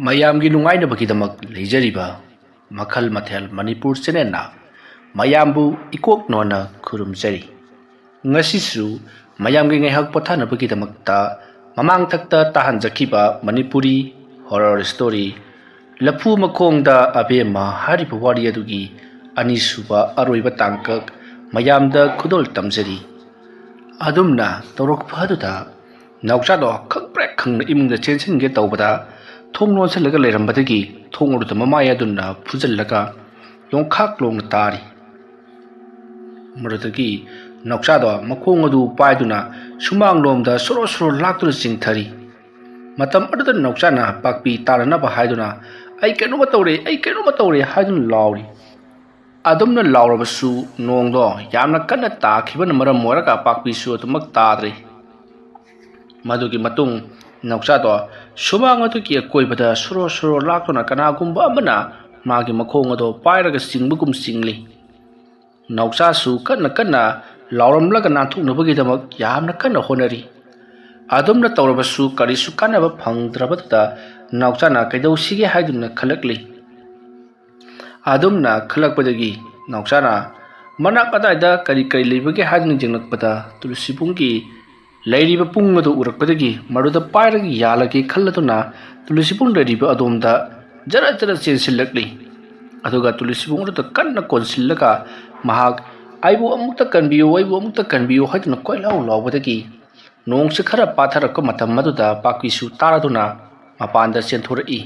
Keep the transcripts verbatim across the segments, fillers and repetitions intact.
ꯃꯌꯥꯝꯒꯤ ꯅꯨꯡꯉꯥꯏꯅꯕꯒꯤꯗꯃꯛ ꯂꯩꯖꯔꯤꯕ ꯃꯈꯜ ꯃꯊꯦꯜ ꯃꯅꯤꯄꯨꯔ ꯆꯦꯅꯦꯜꯅ ꯃꯌꯥꯝꯕꯨ ꯏꯀꯣꯛ ꯅꯣꯟꯅ ꯈꯨꯔꯨꯝꯖꯔꯤ꯫ ꯉꯁꯤꯁꯨ ꯃꯌꯥꯝꯒꯤ ꯉꯥꯏꯍꯥꯛ ꯄꯣꯊꯥꯅꯕꯒꯤꯗꯃꯛꯇ ꯃꯃꯥꯡꯊꯛꯇ ꯇꯥꯍꯟꯖꯈꯤꯕ ꯃꯅꯤꯄꯨꯔꯤ ꯍꯣꯔꯔ ꯁ꯭ꯇꯣꯔꯤ ꯂꯐꯨ ꯃꯈꯣꯡꯗ ꯑꯕꯦꯝꯃ ꯍꯥꯏꯔꯤꯕ ꯋꯥꯔꯤ ꯑꯗꯨꯒꯤ ꯑꯅꯤꯁꯨꯕ ꯑꯔꯣꯏꯕ ꯇꯥꯡꯀꯛ ꯃꯌꯥꯝꯗ ꯈꯨꯗꯣꯜ ꯇꯝꯖꯔꯤ꯫ ꯑꯗꯨꯝꯅ ꯇꯧꯔꯛꯄ ꯑꯗꯨꯗ ꯅꯥꯎꯆꯥꯗꯣ ꯈꯪꯄ꯭ꯔꯦꯛ ꯈꯪꯅ ꯏꯃꯨꯡꯗ ꯆꯦꯟꯁꯤꯟꯒꯦ ꯇꯧꯕꯗ ꯊꯣꯡ ꯂꯣꯟꯁꯤꯜꯂꯒ ꯂꯩꯔꯝꯕꯗꯒꯤ ꯊꯣꯡ ꯑꯗꯨꯗ ꯃꯃꯥꯏ ꯑꯗꯨꯅ ꯐꯨꯖꯤꯜꯂꯒ ꯌꯣꯡꯈꯥꯛ ꯂꯣꯡꯅ ꯇꯥꯔꯤ꯫ ꯃꯗꯨꯗꯒꯤ ꯅꯥꯎꯆꯥꯗꯣ ꯃꯈꯣꯡ ꯑꯗꯨ ꯄꯥꯏꯗꯨꯅ ꯁꯨꯃꯥꯡꯂꯣꯝꯗ ꯁꯣꯔꯣ ꯁꯣꯔꯣ ꯂꯥꯛꯇꯨꯅ ꯆꯤꯡꯊꯔꯤ꯫ ꯃꯇꯝ ꯑꯗꯨꯗ ꯅꯥꯎꯆꯥꯅ ꯄꯥꯛꯄꯤ ꯇꯥꯅꯅꯕ ꯍꯥꯏꯗꯨꯅ "ꯑꯩ ꯀꯩꯅꯣꯝꯃ ꯇꯧꯔꯦ, ꯑꯩ ꯀꯩꯅꯣꯝꯃ ꯇꯧꯔꯦ" ꯍꯥꯏꯗꯨꯅ ꯂꯥꯎꯔꯤ꯫ ꯑꯗꯨꯝꯅ ꯂꯥꯎꯔꯕꯁꯨ ꯅꯣꯡꯗꯣ ꯌꯥꯝꯅ ꯀꯟꯅ ꯇꯥꯈꯤꯕꯅ ꯃꯔꯝ ꯑꯣꯏꯔꯒ ꯄꯥꯛꯄꯤꯁꯨ ꯑꯗꯨꯃꯛ ꯇꯥꯗ꯭ꯔꯤ꯫ ꯃꯗꯨꯒꯤ ꯃꯇꯨꯡ ꯅꯥꯎꯆꯥꯗꯣ ꯁꯨꯃꯥꯡ ꯑꯗꯨꯒꯤ ꯑꯀꯣꯏꯕꯗ ꯁꯣꯔꯣ ꯁꯣꯔꯣ ꯂꯥꯛꯇꯨꯅ ꯀꯅꯥꯒꯨꯝꯕ ꯑꯃꯅ ꯃꯥꯒꯤ ꯃꯈꯣꯡ ꯑꯗꯣ ꯄꯥꯏꯔꯒ ꯆꯤꯡꯕꯒꯨꯝ ꯆꯤꯡꯂꯤ꯫ ꯅꯥꯎꯆꯥꯁꯨ ꯀꯟꯅ ꯀꯟꯅ ꯂꯥꯎꯔꯝꯂꯒ ꯅꯥꯟꯊꯣꯛꯅꯕꯒꯤꯗꯃꯛ ꯌꯥꯝꯅ ꯀꯟꯅ ꯍꯣꯠꯅꯔꯤ꯫ ꯑꯗꯨꯝꯅ ꯇꯧꯔꯕꯁꯨ ꯀꯔꯤꯁꯨ ꯀꯥꯟꯅꯕ ꯐꯪꯗ꯭ꯔꯕꯗꯨꯗ ꯅꯥꯎꯆꯥꯅ ꯀꯩꯗꯧꯁꯤꯒꯦ ꯍꯥꯏꯗꯨꯅ ꯈꯜꯂꯛꯂꯤ꯫ ꯑꯗꯨꯝꯅ ꯈꯜꯂꯛꯄꯗꯒꯤ ꯅꯥꯎꯆꯥꯅ ꯃꯅꯥꯛ ꯑꯗꯥꯏꯗ ꯀꯔꯤ ꯀꯔꯤ ꯂꯩꯕꯒꯦ ꯍꯥꯏꯗꯨꯅ ꯌꯦꯡꯂꯛꯄꯗ ꯇꯨꯂꯁꯤꯕꯨꯡꯒꯤ ꯂꯩꯔꯤꯕ ꯄꯨꯡ ꯑꯗꯨ ꯎꯔꯛꯄꯗꯒꯤ ꯃꯗꯨꯗ ꯄꯥꯏꯔꯒ ꯌꯥꯜꯂꯒꯦ ꯈꯜꯂꯗꯨꯅ ꯇꯨꯂꯁꯤꯕꯨꯡ ꯂꯩꯔꯤꯕ ꯑꯗꯣꯝꯗ ꯖꯔ ꯖꯔ ꯆꯦꯟꯁꯤꯜꯂꯛꯂꯤ꯫ ꯑꯗꯨꯒ ꯇꯨꯂꯁꯤꯕꯨꯡ ꯑꯗꯨꯗ ꯀꯟꯅ ꯀꯣꯟꯁꯤꯜꯂꯒ ꯃꯍꯥꯛ "ꯑꯩꯕꯨ ꯑꯃꯨꯛꯇ ꯀꯟꯕꯤꯌꯨ, ꯑꯩꯕꯨ ꯑꯃꯨꯛꯇ ꯀꯟꯕꯤꯌꯨ" ꯍꯥꯏꯗꯨꯅ ꯀꯣꯏꯂꯥꯎ ꯂꯥꯎꯕꯗꯒꯤ ꯅꯣꯡꯁꯤ ꯈꯔ ꯄꯥꯊꯔꯛꯄ ꯃꯇꯝ ꯑꯗꯨꯗ ꯄꯥꯛꯄꯤꯁꯨ ꯇꯥꯔꯗꯨꯅ ꯃꯄꯥꯟꯗ ꯆꯦꯟꯊꯣꯔꯛꯏ꯫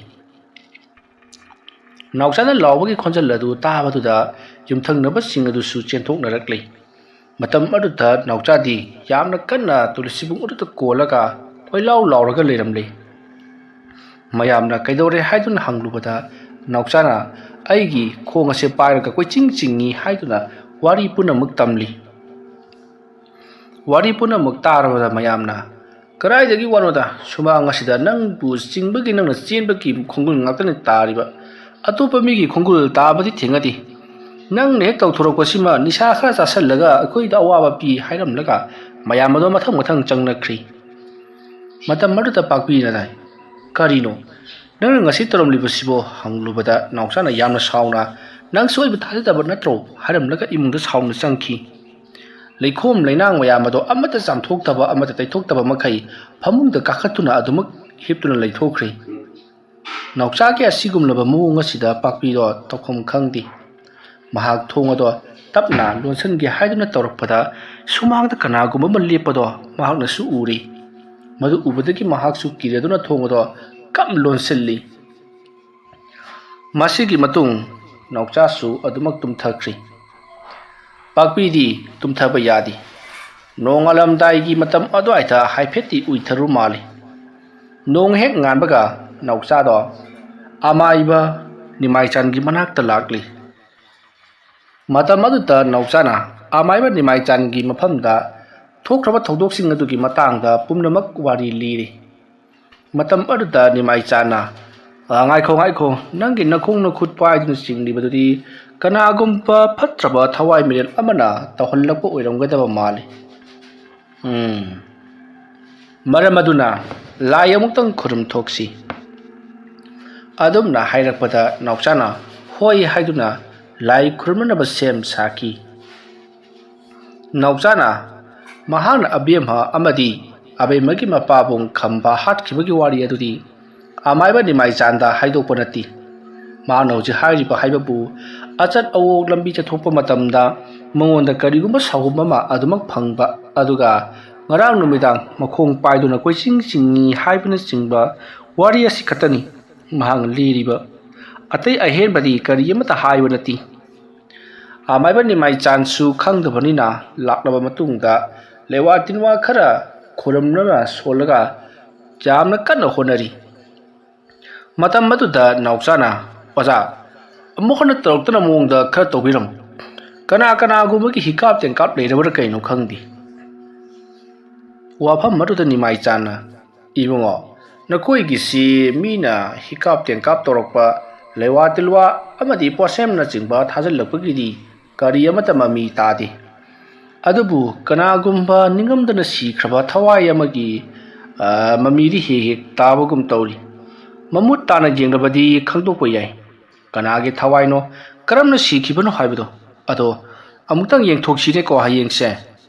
ꯅꯥꯎꯆꯥꯅ ꯂꯥꯎꯕꯒꯤ ꯈꯣꯟꯖꯦꯜ ꯑꯗꯨ ꯇꯥꯕꯗꯨꯗ ꯌꯨꯝꯊꯪꯅꯕꯁꯤꯡ ꯑꯗꯨꯁꯨ ꯆꯦꯟꯊꯣꯛꯅꯔꯛꯂꯤ꯫ ꯃꯇꯝ ꯑꯗꯨꯗ ꯅꯥꯎꯆꯥꯗꯤ ꯌꯥꯝꯅ ꯀꯟꯅ ꯇꯨꯂꯁꯤꯕꯨꯡ ꯑꯗꯨꯗ ꯀꯣꯜꯂꯒ ꯀꯣꯏꯂꯥꯎ ꯂꯥꯎꯔꯒ ꯂꯩꯔꯝꯂꯤ꯫ ꯃꯌꯥꯝꯅ "ꯀꯩꯗꯧꯔꯦ?" ꯍꯥꯏꯗꯨꯅ ꯍꯪꯂꯨꯕꯗ ꯅꯥꯎꯆꯥꯅ "ꯑꯩꯒꯤ ꯈꯣꯡ ꯑꯁꯦ ꯄꯥꯏꯔꯒ ꯀꯣꯏꯆꯤꯡ ꯆꯤꯡꯉꯤ" ꯍꯥꯏꯗꯨꯅ ꯋꯥꯔꯤ ꯄꯨꯝꯅꯃꯛ ꯇꯝꯂꯤ꯫ ꯋꯥꯔꯤ ꯄꯨꯝꯅꯃꯛ ꯇꯥꯔꯕꯗ ꯃꯌꯥꯝꯅ "ꯀꯗꯥꯏꯗꯒꯤ ꯋꯥꯅꯣꯗ? ꯁꯨꯃꯥꯡ ꯑꯁꯤꯗ ꯅꯪꯕꯨ ꯆꯤꯡꯕꯒꯤ, ꯅꯪꯅ ꯆꯦꯟꯕꯒꯤ ꯈꯣꯡꯒꯨꯜ ꯉꯥꯛꯇꯅꯤ ꯇꯥꯔꯤꯕ꯫ ꯑꯇꯣꯞꯄ ꯃꯤꯒꯤ ꯈꯣꯡꯒꯨꯜ ꯇꯥꯕꯗꯤ ꯊꯦꯡꯅꯗꯦ꯫ ꯅꯪꯅ ꯍꯦꯛ ꯇꯧꯊꯣꯔꯛꯄꯁꯤꯃ ꯅꯤꯁꯥ ꯈꯔ ꯆꯥꯁꯤꯜꯂꯒ ꯑꯩꯈꯣꯏꯗ ꯑꯋꯥꯕ ꯄꯤ" ꯍꯥꯏꯔꯝꯂꯒ ꯃꯌꯥꯝ ꯑꯗꯣ ꯃꯊꯪ ꯃꯊꯪ ꯆꯪꯅꯈ꯭ꯔꯤ꯫ ꯃꯇꯝ ꯑꯗꯨꯗ ꯄꯥꯛꯄꯤꯅ ꯇꯥꯏ, "ꯀꯔꯤꯅꯣ? "ꯅꯪꯅ ꯉꯁꯤ ꯇꯧꯔꯝꯂꯤꯕꯁꯤꯕꯣ?" ꯍꯪꯂꯨꯕꯗ ꯅꯥꯎꯆꯥꯅ ꯌꯥꯝꯅ ꯁꯥꯎꯅ, "ꯅꯪꯁꯨ ꯑꯩꯕꯨ ꯊꯥꯖꯗꯕ ꯅꯠꯇ꯭ꯔꯣ?" ꯍꯥꯏꯔꯝꯂꯒ ꯏꯃꯨꯡꯗ ꯁꯥꯎꯅ ꯆꯪꯈꯤ꯫ ꯂꯩꯈꯣꯝ ꯂꯩꯅꯥꯡ ꯃꯌꯥꯝ ꯑꯗꯣ ꯑꯃꯠꯇ ꯆꯥꯝꯊꯣꯛꯇꯕ, ꯑꯃꯠꯇ ꯇꯩꯊꯣꯛꯇꯕ ꯃꯈꯩ ꯐꯃꯨꯡꯗ ꯀꯥꯈꯠꯇꯨꯅ ꯑꯗꯨꯃꯛ ꯍꯤꯞꯇꯨꯅ ꯂꯩꯊꯣꯛꯈ꯭ꯔꯦ꯫ ꯅꯥꯎꯆꯥꯒꯤ ꯑꯁꯤꯒꯨꯝꯂꯕ ꯃꯑꯣꯡ ꯑꯁꯤꯗ ꯄꯥꯛꯄꯤꯗꯣ ꯇꯧꯐꯝ ꯈꯪꯗꯦ꯫ ꯃꯍꯥꯛ ꯊꯣꯡ ꯑꯗꯣ ꯇꯞꯅ ꯂꯣꯟꯁꯤꯟꯒꯦ ꯍꯥꯏꯗꯨꯅ ꯇꯧꯔꯛꯄꯗ, ꯁꯨꯃꯥꯡꯗ ꯀꯅꯥꯒꯨꯝꯕ ꯑꯃ ꯂꯦꯞꯄꯗꯣ ꯃꯍꯥꯛꯅꯁꯨ ꯎꯔꯦ꯫ ꯃꯗꯨ ꯎꯕꯗꯒꯤ ꯃꯍꯥꯛꯁꯨ ꯀꯤꯔꯗꯨꯅ ꯊꯣꯡ ꯑꯗꯣ ꯀꯞ ꯂꯣꯟꯁꯤꯜꯂꯤ꯫ ꯃꯁꯤꯒꯤ ꯃꯇꯨꯡ ꯅꯥꯎꯆꯥꯁꯨ ꯑꯗꯨꯃꯛ ꯇꯨꯝꯊꯈ꯭ꯔꯦ꯫ ꯄꯥꯛꯄꯤꯗꯤ ꯇꯨꯝꯊꯕ ꯌꯥꯗꯦ꯫ ꯅꯣꯡꯉꯥꯜꯂꯝꯗꯥꯏꯒꯤ ꯃꯇꯝ ꯑꯗꯨꯋꯥꯏꯗ ꯍꯥꯏꯐꯦꯠꯇꯤ ꯎꯏꯊꯔꯨ ꯃꯥꯜꯂꯤ꯫ ꯅꯣꯡ ꯍꯦꯛ ꯉꯥꯟꯕꯒ ꯅꯥꯎꯆꯥꯗꯣ ꯑꯃꯥꯏꯕ ꯅꯤꯃꯥꯏꯆꯥꯟꯒꯤ ꯃꯅꯥꯛꯇ ꯂꯥꯛꯂꯤ꯫ ꯃꯇꯝ ꯑꯗꯨꯗ ꯅꯥꯎꯆꯥꯅ ꯑꯃꯥꯏꯕ ꯅꯤꯃꯥꯏꯆꯥꯟꯒꯤ ꯃꯐꯝꯗ ꯊꯣꯛꯈ꯭ꯔꯕ ꯊꯧꯗꯣꯛꯁꯤꯡ ꯑꯗꯨꯒꯤ ꯃꯇꯥꯡꯗ ꯄꯨꯝꯅꯃꯛ ꯋꯥꯔꯤ ꯂꯤꯔꯤ꯫ ꯃꯇꯝ ꯑꯗꯨꯗ ꯅꯤꯃꯥꯏꯆꯥꯟꯅ, "ꯑ, ꯉꯥꯏꯈꯣ, ꯉꯥꯏꯈꯣ, ꯅꯪꯒꯤ ꯅꯈꯣꯡ ꯅꯈꯨꯠ ꯄꯥꯏꯗꯨꯅ ꯆꯤꯡꯂꯤꯕꯗꯨꯗꯤ ꯀꯅꯥꯒꯨꯝꯕ ꯐꯠꯇ꯭ꯔꯕ ꯊꯋꯥꯏ ꯃꯤꯔꯦꯜ ꯑꯃꯅ ꯇꯧꯍꯜꯂꯛꯄ ꯑꯣꯏꯔꯝꯒꯗꯕ ꯃꯥꯜꯂꯤ꯫ ꯎꯝ, ꯃꯔꯝ ꯑꯗꯨꯅ ꯂꯥꯏ ꯑꯃꯨꯛꯇꯪ ꯈꯨꯔꯨꯝ ꯊꯣꯛꯁꯤ"꯫ ꯑꯗꯨꯝꯅ ꯍꯥꯏꯔꯛꯄꯗ ꯅꯥꯎꯆꯥꯅ ꯍꯣꯏ ꯍꯥꯏꯗꯨꯅ ꯂꯥꯏ ꯈꯨꯔꯨꯝꯅꯅꯕ ꯁꯦꯝ ꯁꯥꯈꯤ꯫ ꯅꯥꯎꯆꯥꯅ ꯃꯍꯥꯛꯅ ꯑꯕꯦꯝꯃ ꯑꯃꯗꯤ ꯑꯕꯦꯝꯃꯒꯤ ꯃꯄꯥꯕꯨꯡ ꯈꯝꯕ ꯍꯥꯠꯈꯤꯕꯒꯤ ꯋꯥꯔꯤ ꯑꯗꯨꯗꯤ ꯑꯃꯥꯏꯕ ꯅꯤꯃꯥꯏꯆꯥꯟꯗ ꯍꯥꯏꯗꯣꯛꯄ ꯅꯠꯇꯦ꯫ ꯃꯍꯥꯛꯅ ꯍꯧꯖꯤꯛ ꯍꯥꯏꯔꯤꯕ ꯍꯥꯏꯕꯕꯨ, ꯑꯆꯠ ꯑꯋꯣꯛ ꯂꯝꯕꯤ ꯆꯠꯊꯣꯛꯄ ꯃꯇꯝꯗ ꯃꯉꯣꯟꯗ ꯀꯔꯤꯒꯨꯝꯕ ꯁꯥꯍꯨꯝ ꯑꯃ ꯑꯗꯨꯃꯛ ꯐꯪꯕ, ꯑꯗꯨꯒ ꯉꯔꯥꯡ ꯅꯨꯃꯤꯗꯥꯡ ꯃꯈꯣꯡ ꯄꯥꯏꯗꯨꯅ ꯀꯣꯏꯆꯤꯡ ꯆꯤꯡꯉꯤ ꯍꯥꯏꯕꯅꯆꯤꯡꯕ ꯋꯥꯔꯤ ꯑꯁꯤ ꯈꯛꯇꯅꯤ ꯃꯍꯥꯛꯅ ꯂꯤꯔꯤꯕ꯫ ꯑꯇꯩ ꯑꯍꯦꯟꯕꯗꯤ ꯀꯔꯤ ꯑꯃꯠꯇ ꯍꯥꯏꯕ ꯅꯠꯇꯦ꯫ ꯑꯃꯥꯏꯕ ꯅꯤꯃꯥꯏꯆꯥꯟꯁꯨ ꯈꯪꯗꯕꯅꯤꯅ ꯂꯥꯛꯂꯕ ꯃꯇꯨꯡꯗ ꯂꯩꯋꯥ ꯇꯤꯟꯋꯥ ꯈꯔ ꯈꯨꯔꯨꯝꯅꯕ ꯁꯣꯜꯂꯒ ꯌꯥꯝꯅ ꯀꯟꯅ ꯍꯣꯠꯅꯔꯤ꯫ ꯃꯇꯝ ꯑꯗꯨꯗ ꯅꯥꯎꯆꯥꯅ, "ꯑꯣꯖꯥ, ꯑꯃꯨꯛ ꯍꯟꯅ ꯇꯧꯔꯛꯇꯅ ꯃꯑꯣꯡꯗ ꯈꯔ ꯇꯧꯕꯤꯔꯝꯃꯨ꯫ ꯀꯅꯥ ꯀꯅꯥꯒꯨꯝꯕꯒꯤ ꯍꯤꯀꯥꯞ ꯇꯦꯡꯀꯥꯞ ꯂꯩꯔꯕ꯭ꯔꯥ ꯀꯩꯅꯣ ꯈꯪꯗꯦ"꯫ ꯋꯥꯐꯝ ꯑꯗꯨꯗ ꯅꯤꯃꯥꯏꯆꯥꯟꯅ, "ꯏꯕꯨꯡꯉꯣ, ꯅꯈꯣꯏꯒꯤꯁꯤ ꯃꯤꯅ ꯍꯤꯀꯥꯞ ꯇꯦꯡꯀꯥꯞ ꯇꯧꯔꯛꯄ, ꯂꯩꯋꯥ ꯇꯤꯜꯋꯥ ꯑꯃꯗꯤ ꯄꯣꯠꯁꯦꯝꯅꯆꯤꯡꯕ ꯊꯥꯖꯤꯜꯂꯛꯄꯒꯤꯗꯤ ꯀꯔꯤ ꯑꯃꯠꯇ ꯃꯃꯤ ꯇꯥꯗꯦ꯫ ꯑꯗꯨꯕꯨ ꯀꯅꯥꯒꯨꯝꯕ ꯅꯤꯡꯉꯝꯗꯅ ꯁꯤꯈ꯭ꯔꯕ ꯊꯋꯥꯏ ꯑꯃꯒꯤ, ꯑ, ꯃꯃꯤꯗꯤ ꯍꯦꯛ ꯍꯦꯛ ꯇꯥꯕꯒꯨꯝ ꯇꯧꯔꯤ꯫ ꯃꯃꯨꯠ ꯇꯥꯅ ꯌꯦꯡꯂꯕꯗꯤ ꯈꯪꯗꯣꯛꯄ ꯌꯥꯏ꯫ ꯀꯅꯥꯒꯤ ꯊꯋꯥꯏꯅꯣ, ꯀꯔꯝꯅ ꯁꯤꯈꯤꯕꯅꯣ ꯍꯥꯏꯕꯗꯣ꯫ ꯑꯗꯣ ꯑꯃꯨꯛꯇꯪ ꯌꯦꯡꯊꯣꯛꯁꯤꯅꯦꯀꯣ ꯍꯌꯦꯡꯁꯦ꯫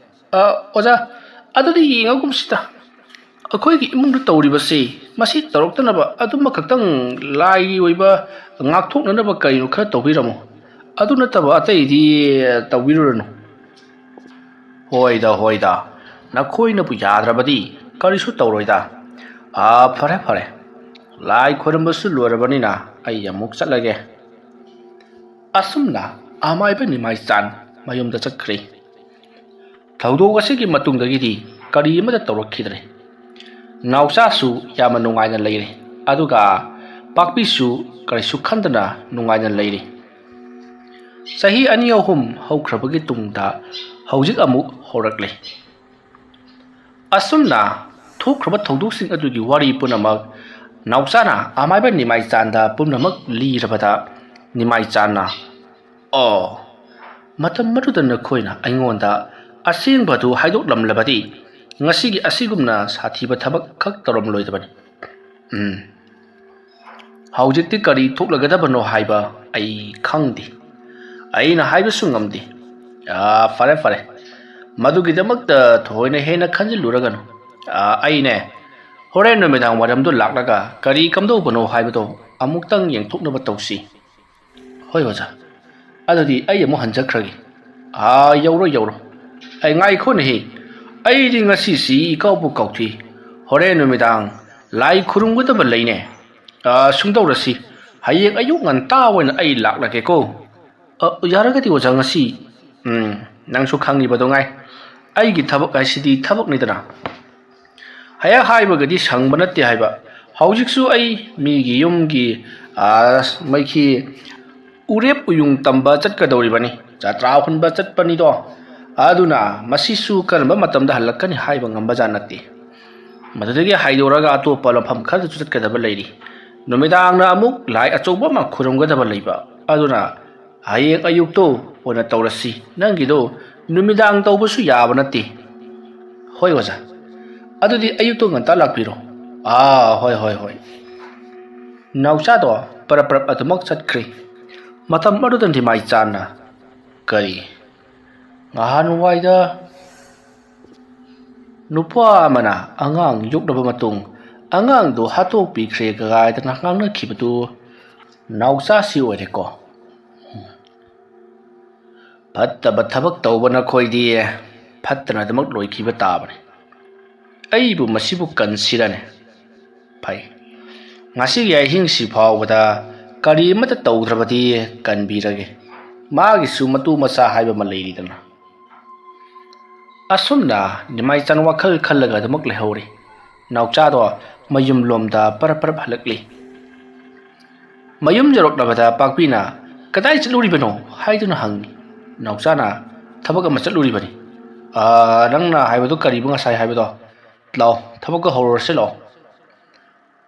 ꯑ, ꯑꯣꯖꯥ, ꯑꯗꯨꯗꯤ ꯌꯦꯡꯉꯒꯨꯝꯁꯤꯗ꯫ ꯑꯩꯈꯣꯏꯒꯤ ꯏꯃꯨꯡꯗ ꯇꯧꯔꯤꯕꯁꯤ, ꯃꯁꯤ ꯇꯧꯔꯛꯇꯅꯕ ꯑꯗꯨꯝꯕ ꯈꯛꯇꯪ ꯂꯥꯏꯒꯤ ꯑꯣꯏꯕ ꯉꯥꯛꯊꯣꯛꯅꯅꯕ ꯀꯔꯤꯅꯣ ꯈꯔ ꯇꯧꯕꯤꯔꯝꯃꯣ꯫ ꯑꯗꯨ ꯅꯠꯇꯕ ꯑꯇꯩꯗꯤ ꯇꯧꯕꯤꯔꯨꯔꯅꯨ꯫ ꯍꯣꯏꯗ, ꯍꯣꯏꯗ, ꯅꯈꯣꯏꯅꯕꯨ ꯌꯥꯗ꯭ꯔꯕꯗꯤ ꯀꯔꯤꯁꯨ ꯇꯧꯔꯣꯏꯗ꯫ ꯑꯥ, ꯐꯔꯦ, ꯐꯔꯦ, ꯂꯥꯏ ꯈꯣꯏꯔꯝꯕꯁꯨ ꯂꯣꯏꯔꯕꯅꯤꯅ ꯑꯩ ꯑꯃꯨꯛ ꯆꯠꯂꯒꯦ꯫ ꯑꯁꯨꯝꯅ ꯑꯃꯥꯏꯕ ꯅꯤꯃꯥꯏꯆꯥꯟ ꯃꯌꯨꯝꯗ ꯆꯠꯈ꯭ꯔꯦ꯫ ꯊꯧꯗꯣꯛ ꯑꯁꯤꯒꯤ ꯃꯇꯨꯡꯗꯒꯤꯗꯤ ꯀꯔꯤ ꯑꯃꯠꯇ ꯇꯧꯔꯛꯈꯤꯗ꯭ꯔꯦ꯫ ꯅꯥꯎꯆꯥꯁꯨ ꯌꯥꯝꯅ ꯅꯨꯡꯉꯥꯏꯅ ꯂꯩꯔꯦ, ꯑꯗꯨꯒ ꯄꯥꯛꯄꯤꯁꯨ ꯀꯔꯤꯁꯨ ꯈꯟꯗꯅ ꯅꯨꯡꯉꯥꯏꯅ ꯂꯩꯔꯦ꯫ ꯆꯍꯤ ꯑꯅꯤ ꯑꯍꯨꯝ ꯍꯧꯈ꯭ꯔꯕꯒꯤ ꯇꯨꯡꯗ ꯍꯧꯖꯤꯛ ꯑꯃꯨꯛ ꯍꯧꯔꯛꯂꯦ꯫ ꯑꯁꯨꯝꯅ ꯊꯣꯛꯈ꯭ꯔꯕ ꯊꯧꯗꯣꯛꯁꯤꯡ ꯑꯗꯨꯒꯤ ꯋꯥꯔꯤ ꯄꯨꯝꯅꯃꯛ ꯅꯥꯎꯆꯥꯅ ꯑꯃꯥꯏꯕ ꯅꯤꯃꯥꯏꯆꯥꯟꯗ ꯄꯨꯝꯅꯃꯛ ꯂꯤꯔꯕꯗ, ꯅꯤꯃꯥꯏꯆꯥꯟꯅ, "ꯑꯣ, ꯃꯇꯝ ꯑꯗꯨꯗ ꯅꯈꯣꯏꯅ ꯑꯩꯉꯣꯟꯗ ꯑꯁꯦꯡꯕ ꯑꯗꯨ ꯍꯥꯏꯗꯣꯛꯂꯝꯂꯕꯗꯤ ꯉꯁꯤꯒꯤ ꯑꯁꯤꯒꯨꯝꯅ ꯁꯥꯊꯤꯕ ꯊꯕꯛ ꯈꯛ ꯇꯧꯔꯝꯂꯣꯏꯗꯕꯅꯤ꯫ ꯎꯝ, ꯍꯧꯖꯤꯛꯇꯤ ꯀꯔꯤ ꯊꯣꯛꯂꯒꯗꯕꯅꯣ ꯍꯥꯏꯕ ꯑꯩ ꯈꯪꯗꯦ꯫ ꯑꯩꯅ ꯍꯥꯏꯕꯁꯨ ꯉꯝꯗꯦ꯫ ꯑꯥ, ꯐꯔꯦ, ꯐꯔꯦ, ꯃꯗꯨꯒꯤꯗꯃꯛꯇ ꯊꯣꯏꯅ ꯍꯦꯟꯅ ꯈꯟꯖꯤꯜꯂꯨꯔꯒꯅꯨ꯫ ꯑꯥ, ꯑꯩꯅꯦ, ꯍꯣꯔꯦꯟ ꯅꯨꯃꯤꯗꯥꯡ ꯋꯥꯏꯔꯝꯗꯣ ꯂꯥꯛꯂꯒ ꯀꯔꯤ ꯀꯝꯗꯧꯕꯅꯣ ꯍꯥꯏꯕꯗꯣ ꯑꯃꯨꯛꯇꯪ ꯌꯦꯡꯊꯣꯛꯅꯕ ꯇꯧꯁꯤ꯫" "ꯍꯣꯏ ꯑꯣꯖꯥ, ꯑꯗꯨꯗꯤ ꯑꯩ ꯑꯃꯨꯛ ꯍꯟꯖꯈ꯭ꯔꯒꯦ꯫" "ꯑꯥ, ꯌꯧꯔꯣ, ꯌꯧꯔꯣ꯫ ꯑꯩ ꯉꯥꯏꯈꯣꯅꯦꯍꯦ, ꯑꯩꯗꯤ ꯉꯁꯤꯁꯤ ꯏꯀꯥꯎꯕꯨ ꯀꯥꯎꯊꯣꯛꯏ꯫ ꯍꯣꯔꯦꯟ ꯅꯨꯃꯤꯗꯥꯡ ꯂꯥꯏ ꯈꯨꯔꯨꯝꯒꯗꯕ ꯂꯩꯅꯦ꯫ ꯑꯥ, ꯁꯨꯝ ꯇꯧꯔꯁꯤ, ꯍꯌꯦꯡ ꯑꯌꯨꯛ ꯉꯟꯇꯥ ꯑꯣꯏꯅ ꯑꯩ ꯂꯥꯛꯂꯒꯦꯀꯣ꯫" "ꯑ, ꯌꯥꯔꯒꯗꯤ ꯑꯣꯖꯥ, ꯉꯁꯤ꯫" "ꯎꯝ, ꯅꯪꯁꯨ ꯈꯪꯉꯤꯕꯗꯣ ꯉꯥꯏ, ꯑꯩꯒꯤ ꯊꯕꯛ ꯍꯥꯏꯁꯤꯗꯤ ꯊꯕꯛꯅꯤꯗꯅ꯫ ꯍꯦꯛ ꯍꯥꯏꯕꯒꯗꯤ ꯁꯪꯕ ꯅꯠꯇꯦ ꯍꯥꯏꯕ꯫ ꯍꯧꯖꯤꯛꯁꯨ ꯑꯩ ꯃꯤꯒꯤ ꯌꯨꯝꯒꯤ, ꯑ, ꯃꯩꯈꯤ ꯎꯔꯦꯞ ꯎꯌꯨꯡ ꯇꯝꯕ ꯆꯠꯀꯗꯧꯔꯤꯕꯅꯤ, ꯖꯇ꯭ꯔꯥ ꯍꯨꯟꯕ ꯆꯠꯄꯅꯤꯗꯣ꯫ ꯑꯗꯨꯅ ꯃꯁꯤꯁꯨ ꯀꯔꯝꯕ ꯃꯇꯝꯗ ꯍꯜꯂꯛꯀꯅꯤ ꯍꯥꯏꯕ ꯉꯝꯕꯖꯥꯠ ꯅꯠꯇꯦ꯫ ꯃꯗꯨꯗꯒꯤ ꯍꯥꯏꯗꯣꯔꯒ ꯑꯇꯣꯞꯄ ꯂꯝꯐꯝ ꯈꯔꯗꯁꯨ ꯆꯠꯀꯗꯕ ꯂꯩꯔꯤ꯫ ꯅꯨꯃꯤꯗꯥꯡꯅ ꯑꯃꯨꯛ ꯂꯥꯏ ꯑꯆꯧꯕ ꯑꯃ ꯈꯨꯔꯨꯝꯒꯗꯕ ꯂꯩꯕ꯫ ꯑꯗꯨꯅ ꯍꯌꯦꯡ ꯑꯌꯨꯛꯇꯣ ꯑꯣꯏꯅ ꯇꯧꯔꯁꯤ꯫ ꯅꯪꯒꯤꯗꯣ ꯅꯨꯃꯤꯗꯥꯡ ꯇꯧꯕꯁꯨ ꯌꯥꯕ ꯅꯠꯇꯦ꯫" "ꯍꯣꯏ ꯑꯣꯖꯥ, ꯑꯗꯨꯗꯤ ꯑꯌꯨꯛꯇꯣ ꯉꯟꯇꯥ ꯂꯥꯛꯄꯤꯔꯣ꯫" "ꯑꯥ, ꯍꯣꯏ, ꯍꯣꯏ, ꯍꯣꯏ꯫" ꯅꯥꯎꯆꯥꯗꯣ ꯄꯔꯞ ꯄꯔꯞ ꯑꯗꯨꯃꯛ ꯆꯠꯈ꯭ꯔꯦ꯫ ꯃꯇꯝ ꯑꯗꯨꯗ ꯅꯤꯃꯥꯏꯆꯥꯟꯅ, "ꯀꯔꯤ? ꯉꯍꯥꯟꯋꯥꯏꯗ ꯅꯨꯄꯥ ꯑꯃꯅ ꯑꯉꯥꯡ ꯌꯣꯛꯂꯕ ꯃꯇꯨꯡ ꯑꯉꯥꯡꯗꯨ ꯍꯥꯠꯇꯣꯛꯄꯤꯈ꯭ꯔꯦ" ꯀꯥꯏꯗꯅ ꯉꯥꯡꯅꯈꯤꯕꯗꯨ ꯅꯥꯎꯆꯥꯁꯤ ꯑꯣꯏꯔꯦꯀꯣ꯫ ꯐꯠꯇꯕ ꯊꯕꯛ ꯇꯧꯕ ꯅꯈꯣꯏꯗꯤ ꯐꯠꯇꯅ ꯑꯗꯨꯃꯛ ꯂꯣꯏꯈꯤꯕ ꯇꯥꯕꯅꯤ꯫ ꯑꯩꯕꯨ ꯃꯁꯤꯕꯨ ꯀꯟꯁꯤꯔꯅꯦ? ꯐꯩ, ꯉꯁꯤꯒꯤ ꯑꯍꯤꯡꯁꯤ ꯐꯥꯎꯕꯗ ꯀꯔꯤ ꯑꯃꯠꯇ ꯇꯧꯗ꯭ꯔꯕꯗꯤ ꯀꯟꯕꯤꯔꯒꯦ꯫ ꯃꯥꯒꯤꯁꯨ ꯃꯇꯨ ꯃꯆꯥ ꯍꯥꯏꯕ ꯑꯃ ꯂꯩꯔꯤꯗꯅ꯫ ꯑꯁꯨꯝꯅ ꯅꯤꯃꯥꯏꯆꯥꯟ ꯋꯥꯈꯜ ꯈꯜꯂꯒ ꯑꯗꯨꯃꯛ ꯂꯩꯍꯧꯔꯤ꯫ ꯅꯥꯎꯆꯥꯗꯣ ꯃꯌꯨꯝꯂꯣꯝꯗ ꯄꯔꯞ ꯄꯔꯞ ꯍꯜꯂꯛꯂꯤ꯫ ꯃꯌꯨꯝ ꯌꯧꯔꯛꯂꯕꯗ ꯄꯥꯛꯄꯤꯅ, "ꯀꯗꯥꯏ ꯆꯠꯂꯨꯔꯤꯕꯅꯣ?" ꯍꯥꯏꯗꯨꯅ ꯍꯪꯉꯤ꯫ ꯅꯥꯎꯆꯥꯅ, "ꯊꯕꯛ ꯑꯃ ꯆꯠꯂꯨꯔꯤꯕꯅꯤ꯫" "ꯑꯥ, ꯅꯪꯅ ꯍꯥꯏꯕꯗꯨ ꯀꯔꯤꯕ ꯉꯁꯥꯏ ꯍꯥꯏꯕꯗꯣ? ꯂꯥꯎ, ꯊꯕꯛꯀ ꯍꯧꯔꯨꯔꯁꯤ ꯂꯥꯎ꯫"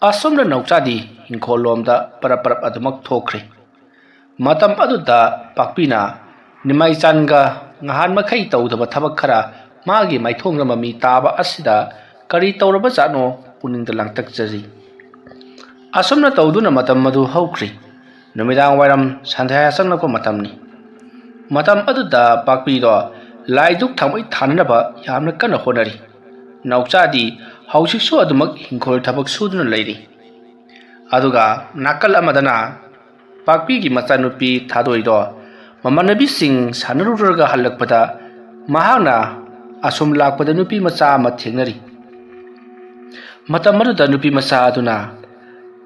ꯑꯁꯨꯝꯅ ꯅꯥꯎꯆꯥꯗꯤ ꯏꯪꯈꯣꯜꯂꯣꯝꯗ ꯄꯔꯞ ꯄꯔꯞ ꯑꯗꯨꯃꯛ ꯊꯣꯛꯈ꯭ꯔꯦ꯫ ꯃꯇꯝ ꯑꯗꯨꯗ ꯄꯥꯛꯄꯤꯅ ꯅꯤꯃꯥꯏꯆꯥꯟꯒ ꯉꯍꯥꯟ ꯃꯈꯩ ꯇꯧꯗꯕ ꯊꯕꯛ ꯈꯔ ꯃꯥꯒꯤ ꯃꯥꯏꯊꯣꯡꯗ ꯃꯃꯤ ꯇꯥꯕ ꯑꯁꯤꯗ ꯀꯔꯤ ꯇꯧꯔꯕꯖꯥꯠꯅꯣ ꯄꯨꯛꯅꯤꯡꯗ ꯂꯥꯡꯇꯛꯆꯔꯤ꯫ ꯑꯁꯨꯝꯅ ꯇꯧꯗꯨꯅ ꯃꯇꯝ ꯑꯗꯨ ꯍꯧꯈ꯭ꯔꯤ꯫ ꯅꯨꯃꯤꯗꯥꯡ ꯋꯥꯏꯔꯝ ꯁꯟꯙ꯭ꯌꯥ ꯆꯪꯂꯛꯄ ꯃꯇꯝꯅꯤ꯫ ꯃꯇꯝ ꯑꯗꯨꯗ ꯄꯥꯛꯄꯤꯗꯣ ꯂꯥꯏꯗꯨꯛ ꯊꯥꯎꯃꯩ ꯊꯥꯅꯅꯕ ꯌꯥꯝꯅ ꯀꯟꯅ ꯍꯣꯠꯅꯔꯤ꯫ ꯅꯥꯎꯆꯥꯗꯤ ꯍꯧꯖꯤꯛꯁꯨ ꯑꯗꯨꯃꯛ ꯍꯤꯡꯈꯣꯜ ꯊꯕꯛ ꯁꯨꯗꯨꯅ ꯂꯩꯔꯤ꯫ ꯑꯗꯨꯒ ꯅꯥꯀꯜ ꯑꯃꯗꯅ ꯄꯥꯛꯄꯤꯒꯤ ꯃꯆꯥꯅꯨꯄꯤ ꯊꯥꯗꯣꯏꯗꯣ ꯃꯃꯥꯟꯅꯕꯤꯁꯤꯡ ꯁꯥꯟꯅꯔꯨꯔꯒ ꯍꯜꯂꯛꯄꯗ ꯃꯍꯥꯛꯅ ꯑꯁꯨꯝ ꯂꯥꯛꯄꯗ ꯅꯨꯄꯤ ꯃꯆꯥ ꯑꯃ ꯊꯦꯡꯅꯔꯤ꯫ ꯃꯇꯝ ꯑꯗꯨꯗ ꯅꯨꯄꯤ ꯃꯆꯥ ꯑꯗꯨꯅ,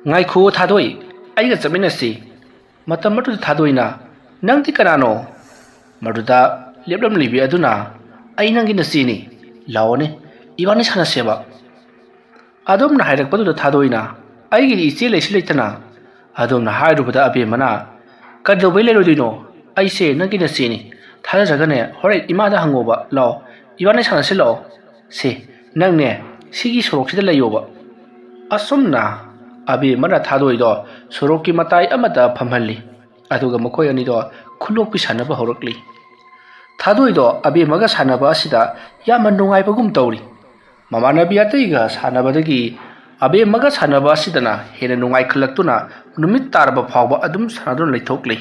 "ꯉꯥꯏꯈꯨꯑꯣ ꯊꯥꯗꯣꯏ, ꯑꯩꯒ ꯆꯠꯃꯤꯟꯅꯁꯤ꯫" ꯃꯇꯝ ꯑꯗꯨꯗ ꯊꯥꯗꯣꯏꯅ, "ꯅꯪꯗꯤ ꯀꯅꯥꯅꯣ?" ꯃꯗꯨꯗ ꯂꯦꯞꯂꯝꯂꯤꯕꯤ ꯑꯗꯨꯅ, "ꯑꯩ ꯅꯪꯒꯤ ꯅꯆꯦꯅꯤ, ꯂꯥꯛꯑꯣꯅꯦ, ꯏꯕꯥꯅꯤ ꯁꯥꯟꯅꯁꯦꯕ꯫" ꯑꯗꯨꯝꯅ ꯍꯥꯏꯔꯛꯄꯗꯨꯗ ꯊꯥꯗꯣꯏꯅ, "ꯑꯩꯒꯤꯗꯤ ꯏꯆꯦ ꯂꯩꯁꯨ ꯂꯩꯇꯅ꯫" ꯑꯗꯨꯝꯅ ꯍꯥꯏꯔꯨꯕꯗ ꯑꯕꯦꯝꯃꯅ, "ꯀꯩꯗꯧꯕꯩ ꯂꯩꯔꯣꯏꯗꯣꯏꯅꯣ? ꯑꯩꯁꯦ ꯅꯪꯒꯤ ꯅꯆꯦꯅꯤ꯫ ꯊꯥꯖꯗ꯭ꯔꯒꯅꯦ ꯍꯣꯔꯦꯟ ꯏꯃꯥꯗ ꯍꯪꯉꯣꯕ, ꯂꯥꯛꯑꯣ, ꯏꯕꯥꯅꯤ ꯁꯥꯟꯅꯁꯤ ꯂꯥꯛꯑꯣ꯫ ꯁꯦ, ꯅꯪꯅꯦ ꯁꯤꯒꯤ ꯁꯣꯔꯣꯛꯁꯤꯗ ꯂꯩꯌꯣꯕ꯫" ꯑꯁꯨꯝꯅ ꯑꯕꯦꯝꯃꯅ ꯊꯥꯗꯣꯏꯗꯣ ꯁꯣꯔꯣꯛꯀꯤ ꯃꯇꯥꯏ ꯑꯃꯗ ꯐꯝꯍꯜꯂꯤ꯫ ꯑꯗꯨꯒ ꯃꯈꯣꯏ ꯑꯅꯤꯗꯣ ꯈꯨꯂꯣꯛꯄꯤ ꯁꯥꯟꯅꯕ ꯍꯧꯔꯛꯂꯤ꯫ ꯊꯥꯗꯣꯏꯗꯣ ꯑꯕꯦꯝꯃꯒ ꯁꯥꯟꯅꯕ ꯑꯁꯤꯗ ꯌꯥꯝꯅ ꯅꯨꯡꯉꯥꯏꯕꯒꯨꯝ ꯇꯧꯔꯤ꯫ ꯃꯃꯥꯟꯅꯕꯤ ꯑꯇꯩꯒ ꯁꯥꯟꯅꯕꯗꯒꯤ ꯑꯕꯦꯝꯃꯒ ꯁꯥꯟꯅꯕ ꯑꯁꯤꯗꯅ ꯍꯦꯟꯅ ꯅꯨꯡꯉꯥꯏꯈꯠꯂꯛꯇꯨꯅ ꯅꯨꯃꯤꯠ ꯇꯥꯔꯕ ꯐꯥꯎꯕ ꯑꯗꯨꯝ ꯁꯥꯟꯅꯗꯨꯅ ꯂꯩꯊꯣꯛꯂꯤ꯫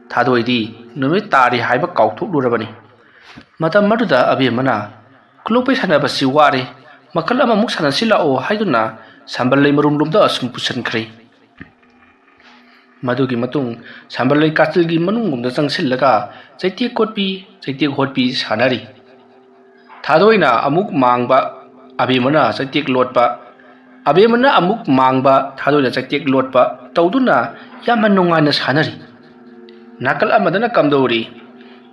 ꯊꯥꯗꯣꯏꯗꯤ ꯅꯨꯃꯤꯠ ꯇꯥꯔꯤ ꯍꯥꯏꯕ ꯀꯥꯎꯊꯣꯛꯂꯨꯔꯕꯅꯤ꯫ ꯃꯇꯝ ꯑꯗꯨꯗ ꯑꯕꯦꯝꯃꯅ, "ꯈꯨꯂꯣꯛꯄꯤ ꯁꯥꯟꯅꯕꯁꯤ ꯋꯥꯔꯦ, ꯃꯈꯜ ꯑꯃꯃꯨꯛ ꯁꯥꯟꯅꯁꯤ ꯂꯥꯛꯑꯣ" ꯍꯥꯏꯗꯨꯅ ꯁꯝꯕꯜ ꯂꯩ ꯃꯔꯨꯝꯂꯣꯝꯗ ꯑꯁꯨꯝ ꯄꯨꯁꯤꯟꯈ꯭ꯔꯦ꯫ ꯃꯗꯨꯒꯤ ꯃꯇꯨꯡ ꯁꯝꯕꯜ ꯂꯩ ꯀꯥꯆꯤꯜꯒꯤ ꯃꯅꯨꯡꯂꯣꯝꯗ ꯆꯪꯁꯤꯜꯂꯒ ꯆꯩꯇꯦꯛ ꯀꯣꯠꯄꯤ, ꯆꯩꯇꯦꯛ ꯍꯣꯠꯄꯤ ꯁꯥꯟꯅꯔꯤ꯫ ꯊꯥꯗꯣꯏꯅ ꯑꯃꯨꯛ ꯃꯥꯡꯕ, ꯑꯕꯦꯝꯃꯅ ꯆꯩꯇꯦꯛ ꯂꯣꯠꯄ, ꯑꯕꯦꯝꯃꯅ ꯑꯃꯨꯛ ꯃꯥꯡꯕ, ꯊꯥꯗꯣꯏꯅ ꯆꯩꯇꯦꯛ ꯂꯣꯠꯄ ꯇꯧꯗꯨꯅ ꯌꯥꯝꯅ ꯅꯨꯡꯉꯥꯏꯅ ꯁꯥꯟꯅꯔꯤ꯫ ꯅꯥꯀꯜ ꯑꯃꯗꯅ ꯀꯝꯗꯧꯔꯤ?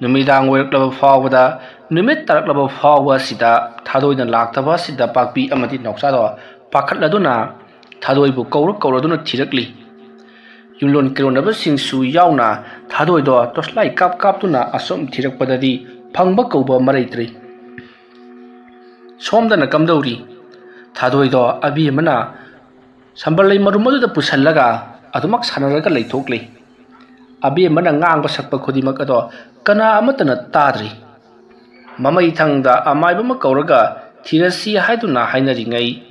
ꯅꯨꯃꯤꯗꯥꯡ ꯑꯣꯏꯔꯛꯂꯕ ꯐꯥꯎꯕꯗ, ꯅꯨꯃꯤꯠ ꯇꯥꯔꯛꯂꯕ ꯐꯥꯎꯕ ꯑꯁꯤꯗ ꯊꯥꯗꯣꯏꯅ ꯂꯥꯛꯇꯕ ꯑꯁꯤꯗ ꯄꯥꯛꯄꯤ ꯑꯃꯗꯤ ꯅꯥꯎꯆꯥꯗꯣ ꯄꯥꯈꯠꯂꯗꯨꯅ ꯊꯥꯗꯣꯏꯕꯨ ꯀꯧꯔ ꯀꯧꯔꯗꯨꯅ ꯊꯤꯔꯛꯂꯤ꯫ ꯌꯨꯝꯂꯣꯟ ꯀꯩꯔꯣꯟꯅꯕꯁꯤꯡꯁꯨ ꯌꯥꯎꯅ ꯊꯥꯗꯣꯏꯗꯣ ꯇꯣꯁꯂꯥꯏ ꯀꯥꯞ ꯀꯥꯞꯇꯨꯅ ꯑꯁꯨꯝ ꯊꯤꯔꯛꯄꯗꯗꯤ ꯐꯪꯕ ꯀꯧꯕ ꯑꯃ ꯂꯩꯇ꯭ꯔꯦ꯫ ꯁꯣꯝꯗꯅ ꯀꯝꯗꯧꯔꯤ? ꯊꯥꯗꯣꯏꯗꯣ ꯑꯕꯦꯝꯃꯅ ꯁꯝꯕꯜ ꯂꯩ ꯃꯔꯨꯝ ꯑꯗꯨꯗ ꯄꯨꯁꯜꯂꯒ ꯑꯗꯨꯃꯛ ꯁꯥꯟꯅꯔꯒ ꯂꯩꯊꯣꯛꯂꯤ꯫ ꯑꯕꯦꯝꯃꯅ ꯉꯥꯡꯕ ꯁꯛꯄ ꯈꯨꯗꯤꯡꯃꯛ ꯑꯗꯣ ꯀꯅꯥ ꯑꯃꯠꯇꯅ ꯇꯥꯗ꯭ꯔꯤ꯫ ꯃꯃꯩ ꯊꯪꯗ ꯑꯃꯥꯏꯕ ꯑꯃ ꯀꯧꯔꯒ ꯊꯤꯔꯁꯤ ꯍꯥꯏꯗꯨꯅ ꯍꯥꯏꯅꯔꯤꯉꯩ,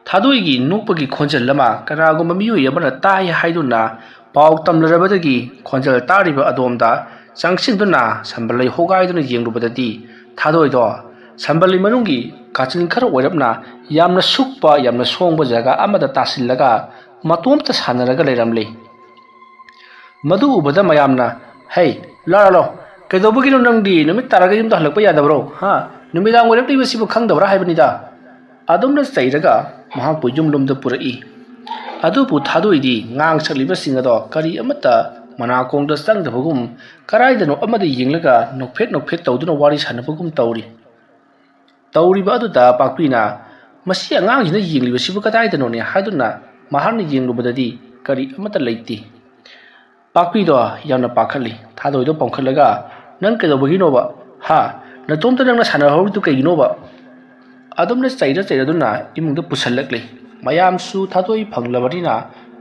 ꯊꯥꯗꯣꯏꯒꯤ ꯅꯣꯛꯄꯒꯤ ꯈꯣꯟꯖꯦꯜ ꯑꯃ ꯀꯅꯥꯒꯨꯝꯕ ꯃꯤꯑꯣꯏ ꯑꯃꯅ ꯇꯥꯏ ꯍꯥꯏꯗꯨꯅ ꯄꯥꯎ ꯇꯝꯂꯔꯕꯗꯒꯤ ꯈꯣꯟꯖꯦꯜ ꯇꯥꯔꯤꯕ ꯑꯗꯣꯝꯗ ꯆꯪꯁꯤꯟꯗꯨꯅ ꯁꯝꯕꯜꯂꯩ ꯍꯣꯒꯥꯏꯗꯨꯅ ꯌꯦꯡꯂꯨꯕꯗꯗꯤ ꯊꯥꯗꯣꯏꯗꯣ ꯁꯝꯕꯜꯂꯩ ꯃꯅꯨꯡꯒꯤ ꯀꯥꯆꯤꯟ ꯈꯔ ꯑꯣꯏꯔꯞꯅ ꯌꯥꯝꯅ ꯁꯨꯛꯄ, ꯌꯥꯝꯅ ꯁꯣꯡꯕ ꯖꯒꯥ ꯑꯃꯗ ꯇꯥꯁꯤꯜꯂꯒ ꯃꯇꯣꯝꯇ ꯁꯥꯟꯅꯔꯒ ꯂꯩꯔꯝꯂꯦ꯫ ꯃꯗꯨ ꯎꯕꯗ ꯃꯌꯥꯝꯅ, "ꯍꯩ, ꯂꯥ, ꯂꯥ, ꯂꯥ, ꯀꯩꯗꯧꯕꯒꯤꯅꯣ ꯅꯪꯗꯤ ꯅꯨꯃꯤꯠ ꯇꯥꯔꯒ ꯌꯨꯝꯗ ꯍꯜꯂꯛꯄ ꯌꯥꯗꯕ꯭ꯔꯣ? ꯍꯥ? ꯅꯨꯃꯤꯗꯥꯡ ꯑꯣꯏꯔꯛꯂꯤꯕꯁꯤꯕꯨ ꯈꯪꯗꯕ꯭ꯔꯥ ꯍꯥꯏꯕꯅꯤꯗ?" ꯑꯗꯨꯝꯅ ꯆꯩꯔꯒ ꯃꯍꯥꯛꯄꯨ ꯌꯨꯝꯂꯣꯝꯗ ꯄꯨꯔꯛꯏ꯫ ꯑꯗꯨꯕꯨ ꯊꯥꯗꯣꯏꯗꯤ ꯉꯥꯡ ꯁꯛꯂꯤꯕꯁꯤꯡ ꯑꯗꯣ ꯀꯔꯤ ꯑꯃꯠꯇ ꯃꯅꯥꯀꯣꯡꯗ ꯆꯪꯗꯕꯒꯨꯝ, ꯀꯔꯥꯏꯗꯅꯣ ꯑꯃꯗ ꯌꯦꯡꯂꯒ ꯅꯣꯛꯐꯦꯠ ꯅꯣꯛꯐꯦꯠ ꯇꯧꯗꯨꯅ ꯋꯥꯔꯤ ꯁꯥꯟꯅꯕꯒꯨꯝ ꯇꯧꯔꯤ꯫ ꯇꯧꯔꯤꯕ ꯑꯗꯨꯗ ꯄꯥꯛꯄꯤꯅ, "ꯃꯁꯤ ꯑꯉꯥꯡꯁꯤꯅ ꯌꯦꯡꯂꯤꯕꯁꯤꯕꯨ ꯀꯗꯥꯏꯗꯅꯣꯅꯦ?" ꯍꯥꯏꯗꯨꯅ ꯃꯍꯥꯛꯅ ꯌꯦꯡꯂꯨꯕꯗꯗꯤ ꯀꯔꯤ ꯑꯃꯠꯇ ꯂꯩꯇꯦ꯫ ꯄꯥꯛꯄꯤꯗꯣ ꯌꯥꯝꯅ ꯄꯥꯈꯠꯂꯤ꯫ ꯊꯥꯗꯣꯏꯗꯣ ꯄꯣꯡꯈꯠꯂꯒ, "ꯅꯪ ꯀꯩꯗꯧꯕꯒꯤꯅꯣꯕ? ꯍꯥ? ꯅꯇꯣꯝꯇ ꯅꯪꯅ ꯁꯥꯟꯅꯍꯧꯔꯤꯗꯨ ꯀꯩꯒꯤꯅꯣꯕ?" ꯑꯗꯨꯝꯅ ꯆꯩꯔ ꯆꯩꯔꯗꯨꯅ ꯏꯃꯨꯡꯗ ꯄꯨꯁꯜꯂꯛꯂꯤ꯫ ꯃꯌꯥꯝꯁꯨ ꯊꯥꯗꯣꯏ ꯐꯪꯂꯕꯅꯤꯅ